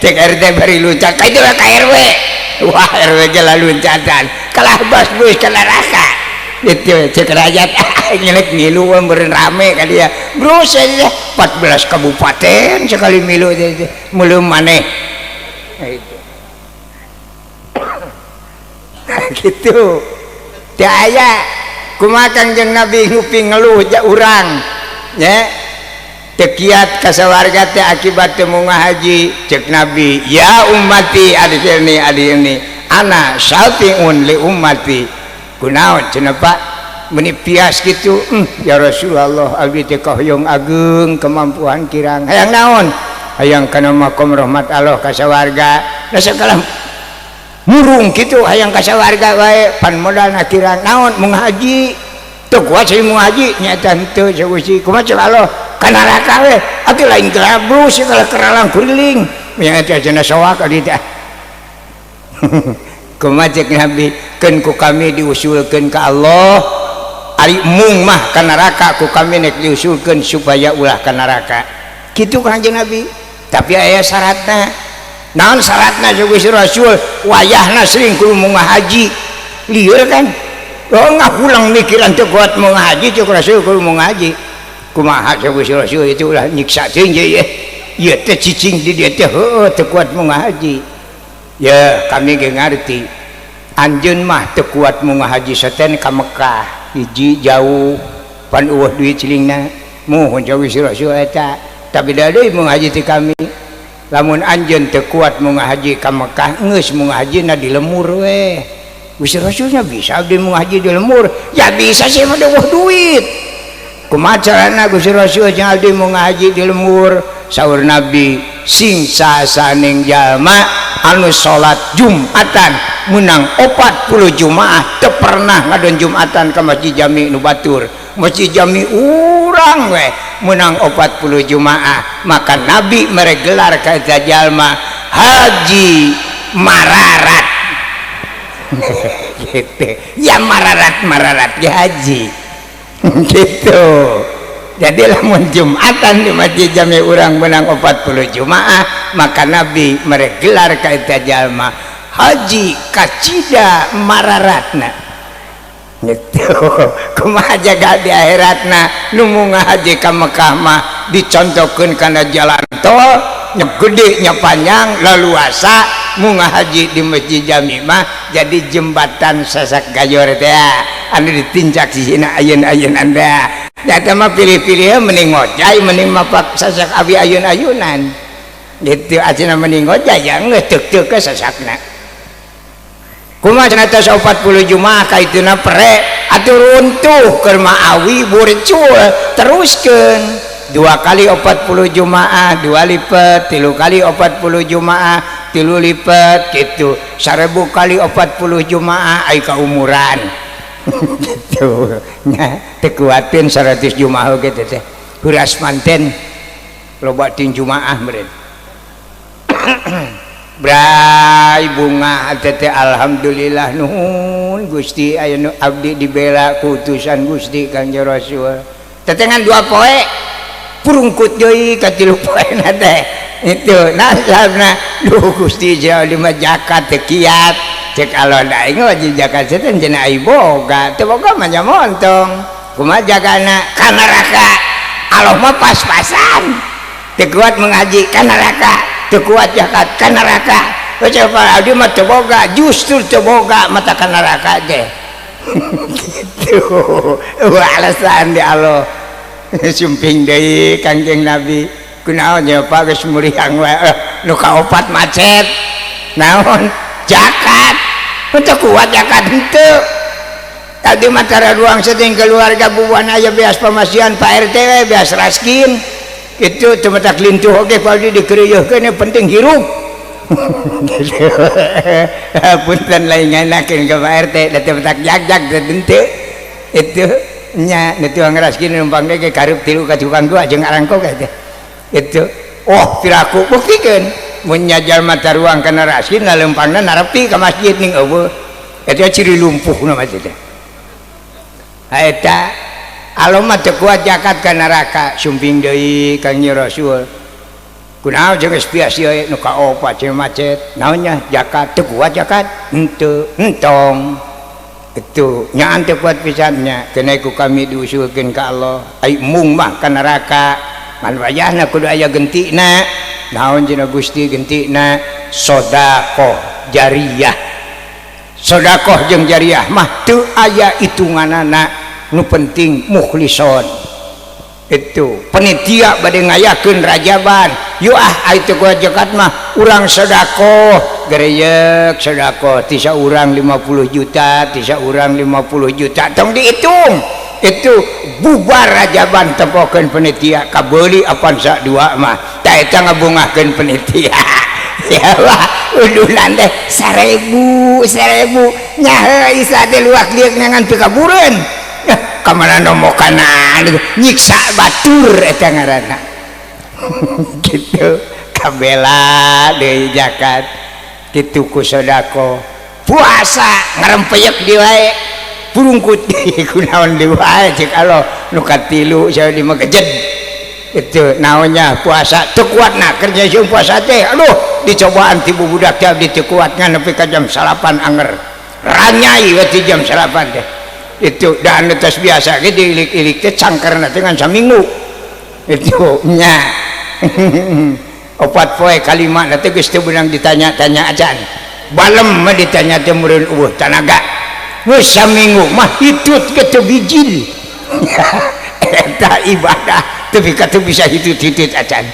Cek RT bari luncat ka itu ka RW. Wah RW ge laluncatan kalah bas-bus ka neraka. Itu cek rakyat nyelek ngilu meureun rame ka dia. Brus aja 14 kabupaten sekali milu teh meuleum maneh. Itu. Gitu. Teu aya kumaha Kangjeng Nabi ngupi ngeluh ja urang nya. Teu kiat ka sawarga teh akibat teu munga haji cek Nabi ya ummati adkhilni adkhilni ana syafi'un li ummati. Kunaon cenah Pak meuni pias kitu ya Rasulullah abdi teh kahoyong ageung kemampuan kirang hayang naon hayang kana makom rahmat Allah ka sawarga da sagala murung kitu hayang ka sawarga wae pan modalna kirang naon mung haji teu kuat sih mung haji nyaeta henteu sagusti kumaha cek Allah ka neraka we atuh lain gelabrus segala keralang kuriling nya eta cenah soak adi teh. Kumaha cek Nabi keun ku kami diusulkeun ka Allah ari mung mah ka neraka ku kami nek diusulkeun supaya ulah ka neraka kitu Kangjeng Nabi. Tapi aya syaratna. Naon syaratna Gusti Rasul wayahna sering kudu mung haji lieur kan oh ngahulang mikiran teu kuat mung haji cek Rasul kudu mung haji. Kumaha Gusti Rasul itu ulah nyiksa teuing ye ieu teh cicing di dieu teh heueuh teu kuat mung haji. Ya kami ge ngarti anjeun mah teu kuat mung haji saten ka Mekah hiji jauh pan eueuh duit cilingna muhun Gusti Rasul eta tapi da deui mung haji ti kami lamun anjeun teu kuat mung haji ka Mekah geus mung hajina di lemur we. Gusti Rasulnya bisa abdi mung haji di lemur ya bisa sih mah eueuh duit. Kumaha carana Gusti Rasul jeung abdi mung haji di lemur? Saur Nabi sing sasaning jalma anu salat Jumatan menang 40 Jumaah teu pernah ngadon Jumatan ka Masjid Jami nu batur. Masjid Jami urang we menang 40 Jumaah maka Nabi mere gelar ka eta jalma haji mararat. Gitu ya mararat mararat ge haji. Gitu. Jadi lamun Jumatan di Masjid Jami urang menang 40 Jumaah maka Nabi mere gelar ka eta jalma Haji kacida mararatna gitu. Kumaha jaga di akhiratna nu munga haji ka Mekah mah dicontohkeun kana jalan tol nya gede nya panjang leluasa, munga haji di Masjid Jami mah jadi jembatan sasak gayor teh anu ditincak sisina ayeun-ayeun anda. Nyata mah pilih-pilih mending ngojay mending mapak sasak abi ayun-ayunan gitu acina mending ngojay ya geus teuk-teuk ke sasakna. Kumaha cenah tos 40 jumaah ka ituna pre atuh runtuh keur maawi burcul teruskeun 2 kali 40 jumaah 2 lipat, 3 kali 40 jumaah 3 lipat gitu, 1000 kali 40 jumaah ai kaumuran gitu nya teu kuateun 100 jumaah oge teh huras manten loba ting jumaah meureun. Bray bunga teh alhamdulillah nuhun Gusti aya nu abdi dibela ku utusan Gusti Kangjeng Rasul tetengan 2 poe purungkut deui ka 3 poe na teh itu nasabna duh Gusti jauh lima zakat teu kiat cek alon aing wajib zakat teh cenah ai boga teu boga mah nya montong kumaha jagana ka neraka Allah mah pas-pasan teu kuat mengaji ka neraka teu kuat zakat ka neraka coba abdi mah teu boga justru teu boga mata ka neraka ge gitu alasan di Allah sumping deui Kangjeng Nabi kunaon nya Pak geus muriang wae nu kaopat macet naon zakat teu kuat zakat henteu tadi mah tara ruang sating keluarga bubuhan aya beas pamasihan Pak RT we beas raskin itu teu matak lintuh oge padi dikereuyeurkeun penting hirup punten lain nganakeun ka Pak RT da teu matak jag-jag teu henteu itu nya nu tuang raskin numpang ge karup 3 ka tukang 2 jeung arangkok teh itu oh piraku buktikeun mun jalma taruang kana raskin lalempangna narepi ka masjid ning eueuh eta ciri lumpuhna masjid teh eta alo mah teu kuat zakat ka neraka sumping deui Kangjeng Rasul kunaon jeung geus bias ieu nu kaopat jeung macet naon nya zakat teu kuat zakat henteu entong itu nyaan teu kuat pisan nya kena ku kami diusulkeun ka Allah ai mung mah ka neraka man wayahna kudu aya gentina naon cenah Gusti gentina sedekah jariyah sedekah jeung jariyah mah teu aya hitunganana nu penting mukhlison itu penitia bade ngayakeun rajaban yuk ah ai teu kuat zakat mah urang sedekah gereyek sedekah ti saurang 50 juta ti saurang 50 juta tong dihitung itu bubar rajaban tempokeun penitia kabeuli apan sak dua mah ta eta ngabungahkeun penitia ya wah udunan teh 1000 1000 nya isa teh luak lieu ngan teu kabureun ka mana nomokana nyiksa batur eta ngaranna gitu kabela deui zakat kitu ku sedekah puasa ngarempeyek di wae purungkut kunaon deui wae cek Allah nu katilu saya di magejed itu naonnya puasa teu kuatna kerja jeung puasa teh aduh dicobaan ti bubudak teh abdi teu kuat ngan nepi ka jam 9 anger ranyai we ti jam 9 teh itu dan tos biasa ge diilik-ilik teh cangkerna teh ngan saminggu itu nya opat poe kalima teh geus teu beunang ditanya-tanya acan balem mah ditanya teh meureun eueuh tanaga geus saminggu mah hitut ge teu bijil eta ibadah teu ka teu bisa hitut-hitut acan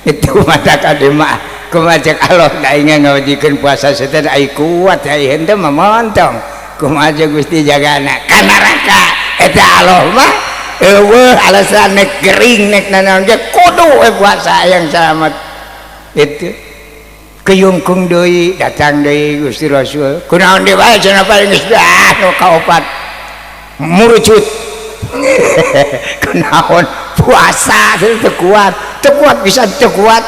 itu mata kade mah kumaha cek Allah da aing ngawajikeun puasa setan ai kuat ai henteu mah montong kumaha Gusti jagana ka neraka eta Allah mah eueuh alasan nek gering nek nanaon ge kudu we puasa yang selamat itu keyungkung deui datang deui Gusti Rasul kunaon deui wae cenah paling geus ah nu kaopat murucut kunaon puasa teu kuat teu kuat bisa teu kuat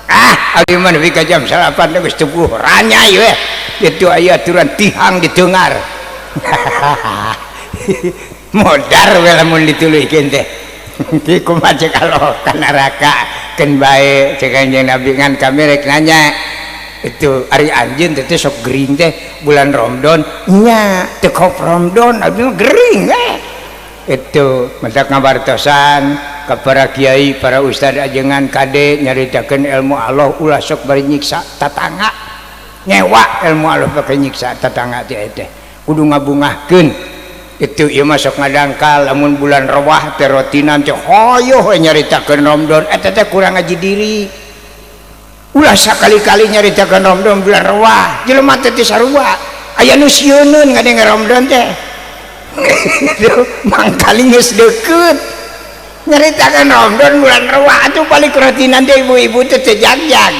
ah abdi mah nepi ka jam 9 geus teu ranyai we itu aya aturan tihang ditengar modar we lamun dituluykeun teh di kumaha cek Allah ka neraka keun bae cek Kanjeng Nabi ngan kami rek nanya Itu ari anjeun teh sok gering teh bulan Ramadan nya teu kop Ramadan abdi mah gering we. Itu mentak ngabartosan ka para kiai, para ustad ajengan kade nyaritakeun ilmu Allah ulah sok bari nyiksa tatangga. Nyewa ilmu Allah pake nyiksa tatangga teh teh. Kudu ngabungahkeun. Itu ieu mah sok ngadangkal lamun bulan Rawah teh rotinan teh hoyoh we nyaritakeun Ramadan eta teh kurang ngaji diri. Ulah sakali-kali nyaritakeun Ramadan bulan Rawah, jelema teh teu sarua. Aya nu sieuneun ngadenge Ramadan teh. Mangkali geus deukeut nyaritakeun Ramadan bulan Rawah atuh balik rotinan teh ibu-ibu teh teu jag-jag.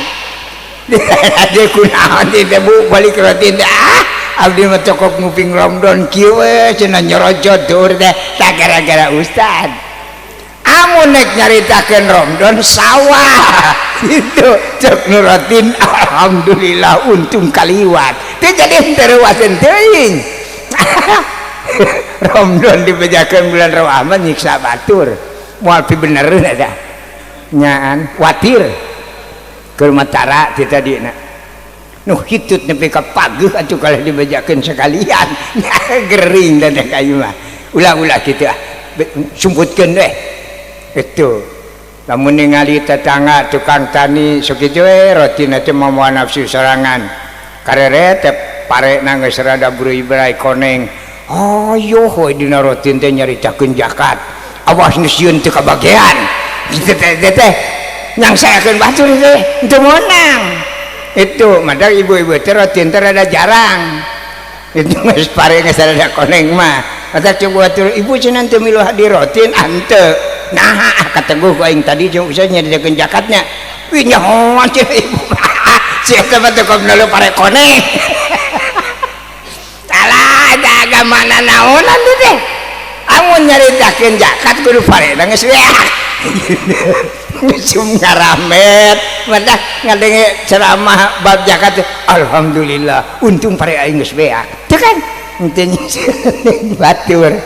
Ade kunaon teh Bu balik rotin teh ah abdi mah cokok nguping Ramadan kieu we cenah nyorojot dur teh tak gara-gara ustad. Amun nek nyaritakeun Ramadan sawah itu cek nu rotin alhamdulillah untung kaliwat teu jadi henteu reuaseun teuing. Ramadan dibejakeun bulan Rawah mah nyiksa batur moal pibenereun eta nyaan watir keur matara ti tadina nu hitut nepi ka pageuh atuh kalah dibejakeun sekalian gering dan kayu mah ulah-ulah kitu ah sumputkeun we. Itu lamun ningali tetangga tukang tani sok kitu we rotina teh mawa nafsu sorangan kareret teh parena geus rada burui-burai koneng ayo we dina rotin teh nyaritakeun zakat awas nu sieun teu kabagean kitu teh teh nyangsakeun batur teh teu meunang. Itu madak ibu-ibu teh rotin teh rada jarang itu geus pare geus rada koneng mah matak coba batur ibu cenah teu milu hadir rotin henteu nah kateguh ku aing tadi jeung usah nyaritakeun zakatnya wih nyahoan cenah ibu si eta mah teu kopna pare koneng alah da agama naonan teh amun nyaritakeun zakat kudu pare geus weak sum ngaramet madah ngadenge ceramah bab zakat alhamdulillah untung pare aing geus beak teu kan henteu batur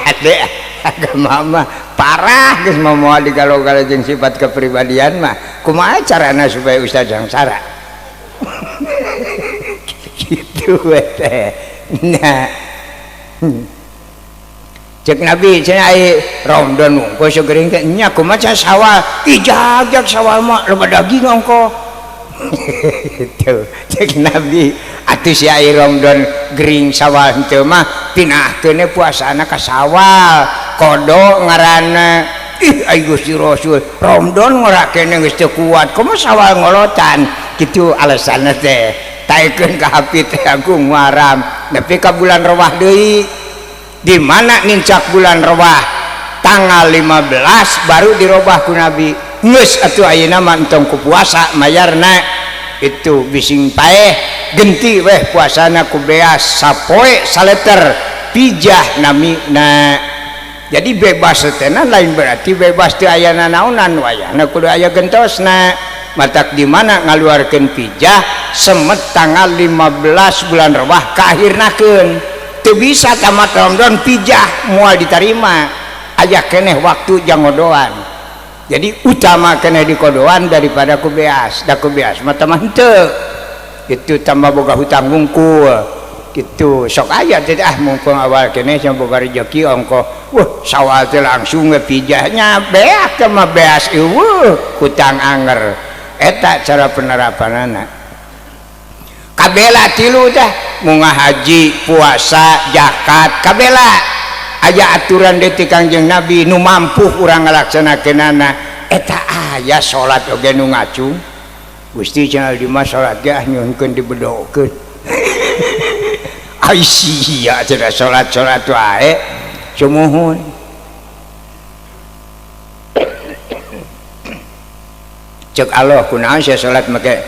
ade agama mah parah geus moal digalo-galo jeung sifat kepribadian mah kumaha carana supaya ustaz sangsara kitu we teh. Nah cek Nabi cenah ai Ramadan ongko sok gering teh nya kumaha cenah sawal ijag-jag sawal mah loba daging ongko itu cek Nabi atuh si ai Ramadan gering sawal henteu mah pinahkeun puasana ka sawal kodo ngaranna ih ai Gusti Rasul Ramadan ngora keneh geus teu kuat kumaha sawal ngolotan kitu alasanna teh taekeun ka hapi teh agung muharam nepi ka bulan Rawah deui. Di mana nincak bulan Rawah tanggal 15 baru dirobah ku Nabi geus atuh ayeuna mah entong ku puasa mayarna itu bising paeh genti weh puasana ku beas sapoe saleter pijah namina. Jadi bebas teh lain berarti bebas teu aya nanaonan wayahna kudu aya gentosna matak di mana ngaluarkeun pijah semet tanggal 15 bulan Rawah kaahirnakeun teu bisa tamat Ramadan pijah moal diterima aya keneh waktu jangodoan. Jadi utama keneh dikodoan daripada ku beas da ku beas mah tambah henteu itu tambah boga hutang wungkul kitu sok aya teh ah mungkung awal keneh cenah boga rejeki ongkoh wah sawal teh langsung we pijahnya beak teh mah beas eueuh hutang anger eta cara penerapanana kabela tilu teh munga haji puasa zakat kabela aya aturan deui ti Kangjeng Nabi nu mampu urang ngalaksanakeunana eta aya salat oge nu ngacung Gusti cenah di mah salat ge ah nyuhunkeun dibedokeun ai sia cenah salat-salat wae sumuhun cek Allah kunaon sia salat make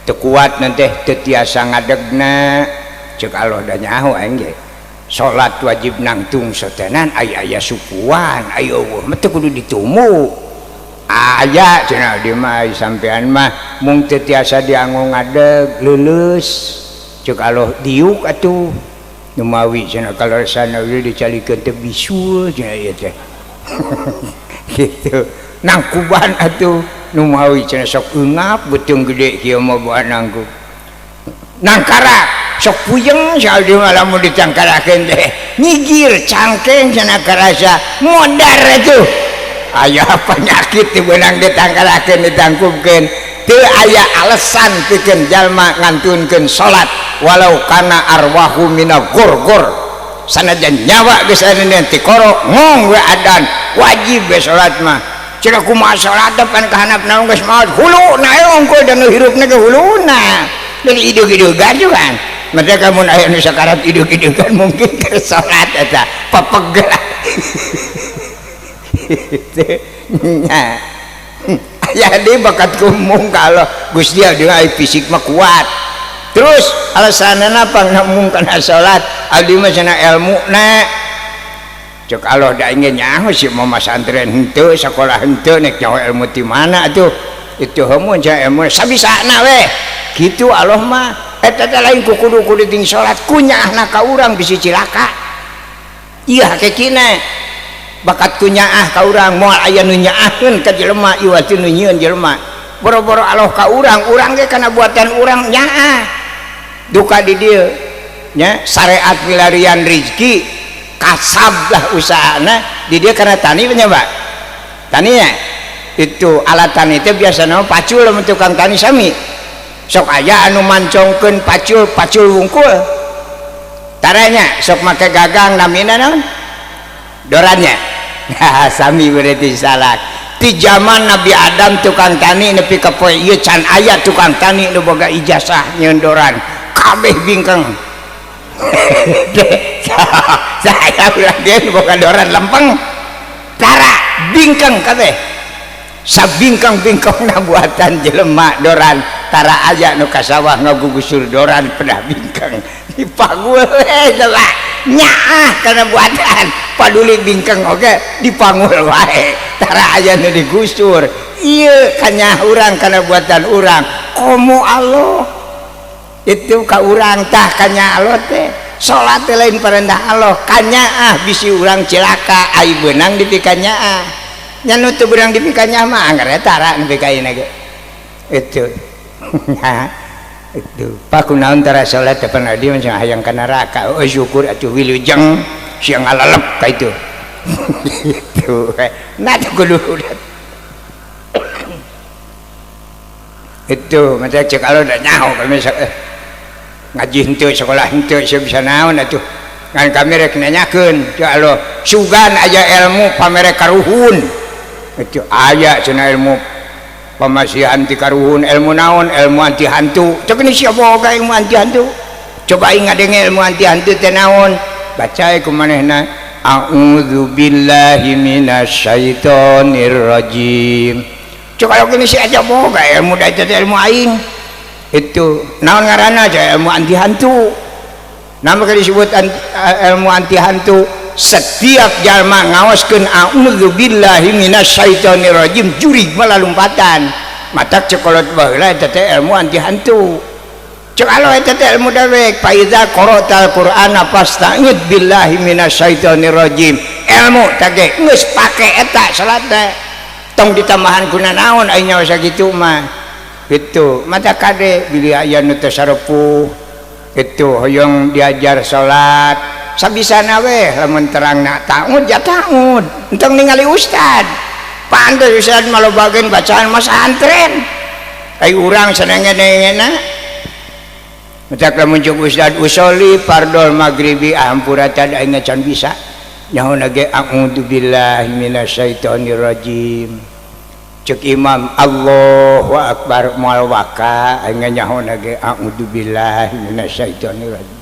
teu kuat nanti teu tiasa ngadegna cek Allah da nyaho aing ge salat wajib nangtung sotenan ai aya sukuan ai eueuh mah teu kudu ditumu aya cenah di mah sampean mah mung teu tiasa dianggo ngadeg leuleus cek Allah diuk atuh numawi cenah kaleresan ieu dicalikeun teh bisul cenah ieu teh kitu nangkuban atuh numawi cenah sok eungap beuteung gede kieu mah buat nangkub Nangkarak sok puyeng soal di lamun ditangkarakeun teh nyigir cangkeng cenah karasa modar atuh. Aya penyakit teu beunang ditangkarakeun ditangkupkeun. Teu aya alasan pikeun jalma ngantunkeun salat walau kana arwahu mina gor-gor. Sanajan nyawa geus aya tikoro ngong we adan wajib we salat mah. Cenah kumaha salat pan kahanapna geus maot huluna we ongkoh da nu hirupna ge huluna. Dan idug-idugan juga kan. Mereka mun aya nu sakarat idug-idugan mungkin keur salat eta papegel. Nya. Aya deui bakat kumung ka Allah Gusti dia fisik mah kuat. Terus alasanna pang mung kana salat abdi mah cenah elmuna. Cek Allah da ingin nyaho si mama santren henteu sakolah henteu nek nyaho ilmu ti mana atuh. Itu heumun cenah ilmu sabisana we. Kitu Allah mah eta teh lain ku kudu kudu ting salat kunyaahna ka urang bisi cilaka. Ieu hakikina bakat kunyaah ka urang moal aya nu nyaahkeun ka jelema ieu teh nu nyieun jelema. Boro-boro Allah ka urang, urang ge kana buatan urang nyaah. Duka di dieu nya syariat milarian rizki kasab lah usahana di dieu kana tani nya Pak. Tani nya itu alat tani teh biasana pacul lamun tukang tani sami. Sok aya anu mancongkeun pacul pacul wungkul. Taranya sok make gagang namina naon? Dorannya. Sami berarti salah. Di zaman Nabi Adam tukang tani nepi ka poe ieu can aya tukang tani nu boga ijazah nyieun doran. Kabeh bingkeng. Saya ulah dia nu boga doran lempeng. Tara bingkeng kabeh. Sabingkeng-bingkengna buatan jelema doran. Tara aya nu ka sawah ngagugusur doran pedah bingkeng. Dipanggul we coba. Nyaah kana buatan. Paduli bingkeng oge dipanggul wae. Tara aya nu digusur. Ieu kanyah urang kana buatan urang. Komo Allah. Itu ka urang tah kanya Allah teh. Salat teh lain parentah Allah. Kanyaah bisi urang cilaka ai beunang dipikanyaah. Nya nu teu beunang dipikanyaah mah angger tara nepi ka ayeuna ge. Itu. Nah, itu. Pak kunaon tara salat teh pernah dia macam hayang ka neraka. Oh syukur atuh wilujeng siang ngalalep ka itu. Itu. Nah kudu itu macam cek kalau dah nyaho kami ngaji henteu sekolah henteu sia bisa naon atuh. Ngan kami rek nanyakeun cek Allah sugan aya ilmu pamere karuhun. Itu aya cenah ilmu pamasihan ti karuhun, ilmu naon, ilmu anti hantu. Cek ni sia boga ilmu anti hantu. Coba aing ngadenge ilmu anti hantu teh naon? Baca ku manehna a'udzubillahi minasyaitonir rajim. Cek kalau kini si aja boga ilmu da eta ilmu aing. Itu naon ngaranna cek ilmu anti hantu. Nama disebut ilmu anti hantu. Setiap jalma ngaoskeun a'udzubillahi minasyaitonir rajim jurig malah lompatan. Matak cekolot baheula eta teh ilmu anti hantu. Cek alo eta teh ilmu dewek fa iza qara'tal qur'ana fasta'id billahi minasyaitonir rajim. Ilmu teh geus pake eta salat teh. Tong ditambahan kuna naon ai nyawa sakitu mah. Gitu. Mata kade bilih aya nu teu sarepuh. Itu hoyong diajar salat sabisana we lamun terangna taud ya taud entong ningali ustad pantes ustad malobageun bacaan masantren ai urang seneng-senengna matak lamun jeung ustad usoli fardol maghribi hampura tad aing can bisa nyaho ge a'udzubillahi minasyaitonir rajim cek imam Allahu akbar moal waka aing nyaho ge a'udzubillahi minasyaitonir rajim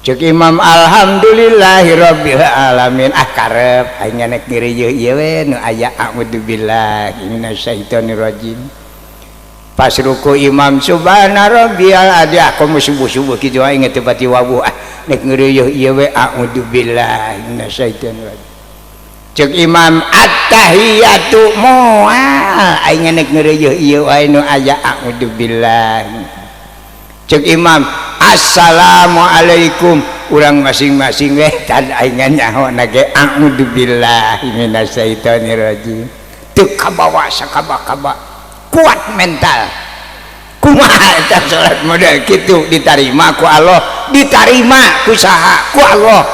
cek imam alhamdulillahirabbil alamin ah karep aing nek ngireuh ieu we nu aya a'udzubillahi minasyaitonir rajim pas ruku imam subhana rabbiyal adzim komo subuh-subuh kitu aing teu pati wawuh ah nek ngireuh ieu we a'udzubillahi minasyaitonir rajim cek imam attahiyatu moal aing nek ngireuh ieu wae nu aya a'udzubillahi cek imam assalamualaikum urang masing-masing we tad aing nyaho ge a'udzubillahi minasyaitonir rajim teu kabawa sakaba-kaba kuat mental kumaha tah salat model kitu ditarima ku Allah, ditarima ku saha? Ku Allah.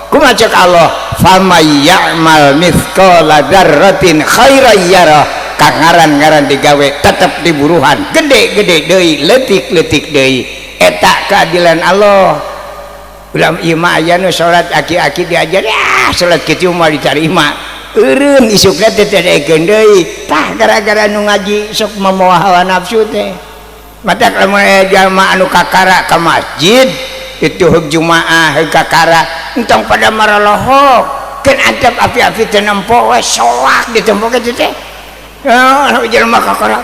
Kumaha cek Allah? Famay ya'mal mithqala dzarratin khairan yarah. Kangaran-ngaran digawe tetep diburuhan, gede-gede deui, leutik-leutik deui. Eta keadilan Allah. Ulah ieu mah aya nu salat aki-aki diajar, ya salat kitu mah ditarima. Eureun isukna teh teh daekeun deui. Tah gara-gara nu ngaji sok mamawa hawa nafsu teh. Matak lamun aya jalma anu kakara ka masjid itu heug jumaah heug kakara entong pada maralohok keun antep api-api teu nempo we soak ditempo kitu teh. Ah, jelma kakara,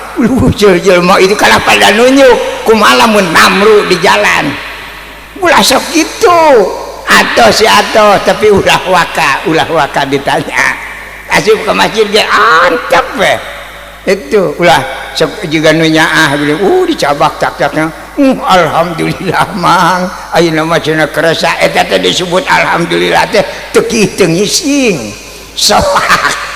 jelma itu kalah pada nunjuk kumaha lamun namru di jalan. Ulah sok gitu. Atau si atau tapi ulah waka ditanya. Asup ke masjid ge antep we. Itu ulah sok juga nu nyaah dicabak tak-taknya. Alhamdulillah mang ayeuna mah cenah kerasa eta teh disebut alhamdulillah teh teu teu ngising. Sok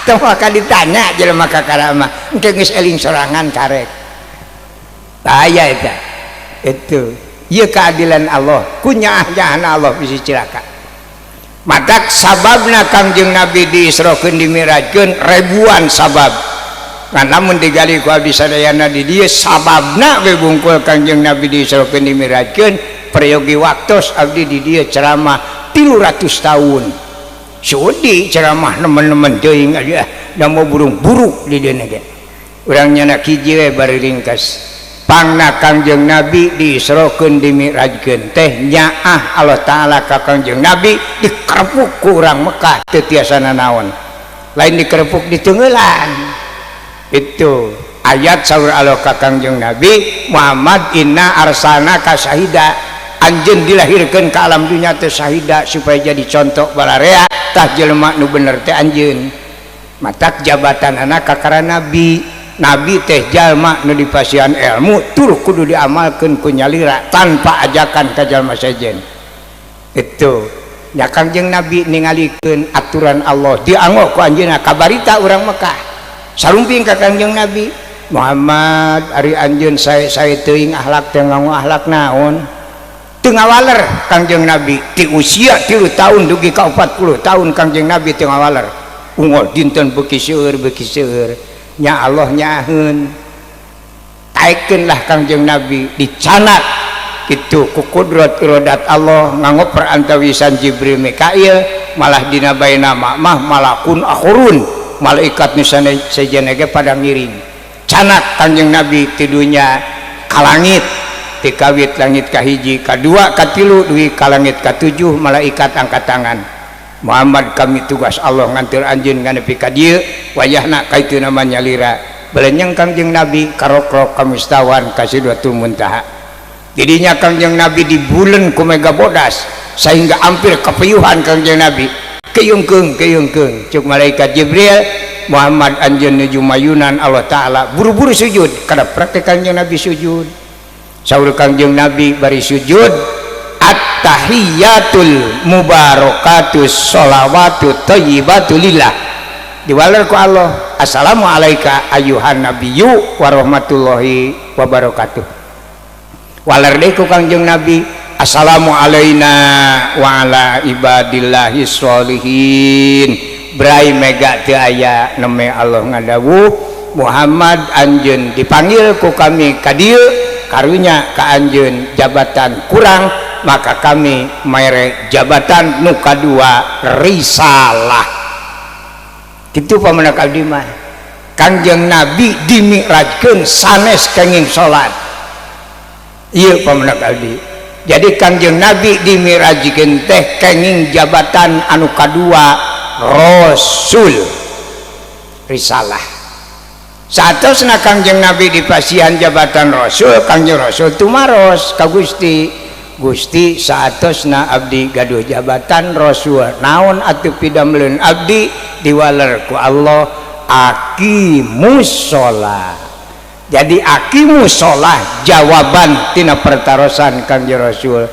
teu maka ditanya jelema kakara mah engke geus eling sorangan karek. Bahaya eta. Itu ieu keadilan Allah, ku nyaah-nyaahan Allah bisi cilaka. Matak sababna Kangjeng Nabi diisrokeun dimirajkeun ribuan sabab. Ngan lamun digali ku abdi sadayana di dieu sababna we bungkul Kangjeng Nabi diisrokeun dimirajkeun peryogi waktos abdi di dieu ceramah 300 tahun. Sudi ceramah nemen-nemen teuing aja da mau burung buruk di dieu ge. Urang nyana hiji we bari ringkas. Pangna Kangjeng Nabi diisrokeun dimirajkeun teh nyaah Allah Ta'ala ka Kangjeng Nabi dikerepuk ku urang Mekah teu tiasa nanaon. Lain dikerepuk diteunggeulan. Itu ayat saur Allah ka Kangjeng Nabi Muhammad inna arsalnaka syahida. Anjeun dilahirkeun ka alam dunya teh syahida supaya jadi contoh bararea tah jelema nu bener teh anjeun. Matak jabatan anak kakara nabi. Nabi teh jalma nu dipasihan ilmu tur kudu diamalkeun ku nyalira tanpa ajakan ka jalma sejen. Itu nya Kangjeng Nabi ningalikeun aturan Allah dianggo ku anjeunna kabarita urang Mekah. Sarumping ka Kangjeng Nabi Muhammad ari anjeun sae-sae teuing akhlak teh nganggo akhlak naon? Teu ngawaler Kangjeng Nabi ti usia 3 tahun dugi ka 40 tahun Kangjeng Nabi teu ngawaler. Unggal dinten beuki seueur beuki seueur. Nya Allah nyaheun taekeun lah Kangjeng Nabi dicanak kitu ku kudrat iradat Allah nganggo perantawisan Jibril Mikail malah dina baina mah malakun akhurun malaikat nu sejenna ge pada ngiring canak Kangjeng Nabi ti dunya ka langit ti kawit langit kahiji kadua katilu dugi ka langit katujuh malaikat angkat tangan Muhammad kami tugas Allah nganteur anjeun nganepi ka dieu wayahna kaitu nama nyalira belenyeng Kangjeng Nabi karokrok kamustawan ka Sidratul Muntaha. Didinya Kangjeng Nabi dibulen ku mega bodas sehingga hampir kepeyuhan Kangjeng Nabi keyungkeung keyungkeung cuk malaikat Jibril Muhammad anjeun nuju mayunan Allah Ta'ala buru-buru sujud kada praktek Kangjeng Nabi sujud. Saur Kangjeng Nabi bari sujud at-tahiyatul mubarakatus sholawatu thayyibatu lillah diwaler ku Allah assalamu alayka ayuhan nabiyyu warahmatullahi wabarakatuh. Waler deui ku Kangjeng Nabi assalamu alaina wa ala ibadillahi sholihin. Brai mega teu aya neme Allah ngadawuh Muhammad anjeun dipanggil ku kami ka dieu karunya ka anjeun jabatan kurang maka kami mere jabatan nu kadua risalah. Kitu pamenak abdi mah Kangjeng Nabi dimi'rajkeun sanes kenging salat. Ieu pamenak abdi. Jadi Kangjeng Nabi dimi'rajkeun teh kenging jabatan anu kadua rasul risalah. Saatosna Kangjeng Nabi dipasihan jabatan rasul, Kangjeng Rasul tumaros ka Gusti. Gusti saatosna abdi gaduh jabatan rasul naon atuh pidameleun abdi diwaler ku Allah aqimus shalah. Jadi aqimus shalah jawaban tina pertarosan Kangjeng Rasul.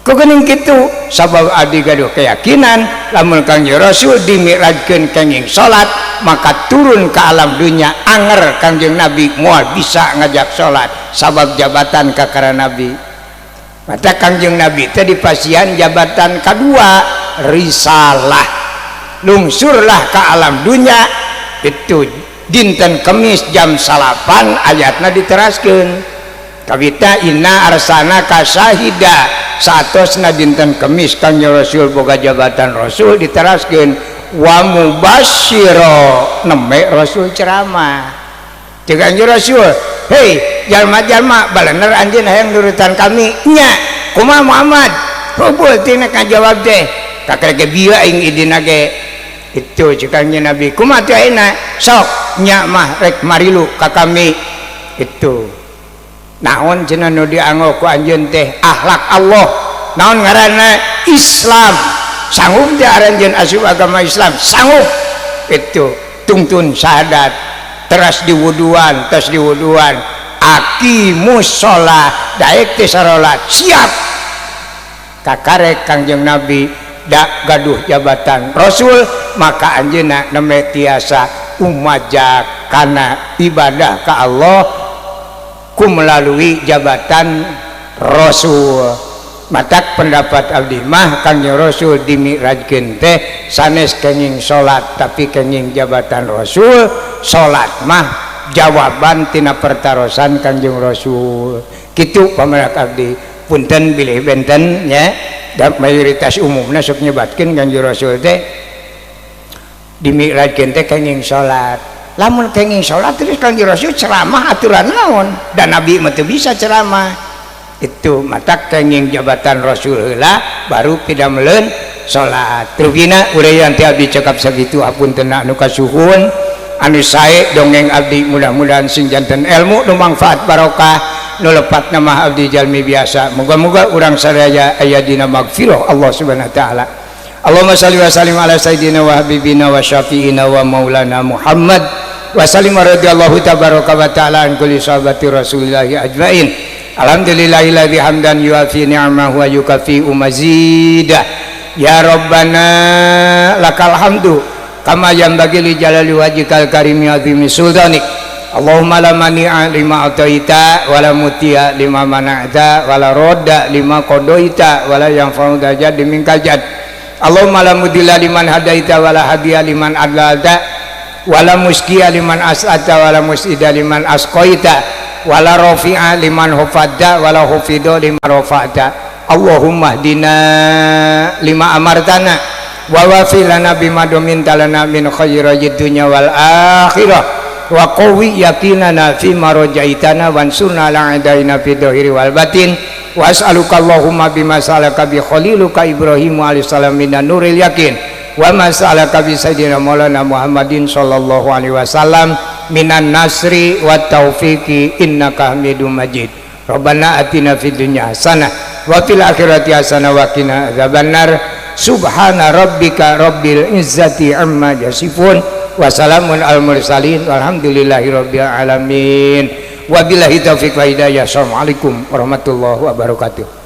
Kugening kitu sabab abdi gaduh keyakinan lamun Kangjeng Rasul dimi'rajkeun kenging salat maka turun ke alam dunia anger Kangjeng Nabi moal bisa ngajak salat sabab jabatan kakara Nabi. Mata Kangjeng Nabi teh dipasihan jabatan kadua risalah, lungsurlah ke alam dunia. Itu dinten Kemis jam 9 ayatna diteraskeun kawita inna arsalnaka syahida. Saatosna dinten Kemis Kangjeng Rasul boga jabatan Rasul diteraskeun wa mubasyiro, neme Rasul ceramah ceuk Kangjeng Rasul, hei jalma-jalma balener anjeun hayang nurutan kami nya kumaha Muhammad rubul tina kajawab teh kakarek bieu aing idina ge. Itu ceuk Kangjeng Nabi kumaha teh ayeuna sok nya mah rek marilu ka kami. Itu naon cenah nu dianggo ku anjeun teh akhlak Allah, naon ngaranna Islam, sanggup teh aranjeun asup agama Islam sanggup. Itu tungtun syahadat teras diwuduan, tos diwuduan aqimus shalah daek teh sarolat siap. Kakarek Kangjeng Nabi dak gaduh jabatan Rasul maka anjeunna nembe tiasa umajak kana ibadah ka Allah ku melalui jabatan Rasul. Matak pendapat abdi mah Kangjeng Rasul dimi'rajkeun teh sanes kenging salat tapi kenging jabatan Rasul. Salat mah jawaban tina pertarosan Kangjeng Rasul. Kitu pamarak abdi, punten bilih benten nya. Dan mayoritas umumna sok nyebatkeun Kangjeng Rasul teh dimi'rajkeun teh kenging salat. Lamun kenging salat terus Kangjeng Rasul ceramah aturan naon, dan Nabi mah teu bisa ceramah. Itu matak kenging jabatan Rasul heula baru pidameleun salat. Rupina uraian teh abdi cekap sakitu, apunten anu kasuhun anu sae dongeng abdi, mudah-mudahan sing janten ilmu nu mangfaat barokah, nu lepatna mah abdi jalmi biasa. Moga-moga urang sadaya aya dina magfirah Allah Subhanahu wa taala. Allahumma shalli wa sallim ala sayyidina wa habibina wa syafi'ina wa maulana Muhammad wa sallim radhiyallahu tabaraka wa ta'ala an kulli sahabati rasulillahi ajmain. Alhamdulillahilladzi hamdan yuafi ni'amahu wa yukafi mazidah. Ya Rabbana lakal hamdu kama yanbaghi li jalali wajhikal karimi azimi sultanik. Allahumma la mani'a lima ataita wa la muti'a lima mana'ta wa la radda lima qadaita wa la yanfa'u dzal jaddi minkal jadd. Allahumma la mudilla liman hadaita wa la hadiya liman adlalta wa la muskiya liman as'ata wa la musida liman asqaita wa la rafi'a liman hufadda wa la hufidha liman rafa'ta. Allahumma hdina lima amartana wa wafi lana bima dominta lana min khairid dunya wal akhirah wa qawi yakinana fi ma rajaitana wansurna ala a'daina fi dhahiri wal batin. Wa as'aluka Allahumma bima sa'alaka bi khaliluka Ibrahim alaihissalam minan nuril yakin wa ma sa'alaka bi sayyidina Maulana Muhammadin sallallahu alaihi wasallam minan nasri wa taufiqi innaka Hamidum Majid. Rabbana atina fid dunya hasanah wa fil akhirati hasanah wa qina adzabannar. Subhana rabbika rabbil izzati amma yasifun wa salamun al mursalin walhamdulillahi rabbil alamin. Wabillahi taufiq wa hidayah. Assalamualaikum warahmatullahi wabarakatuh.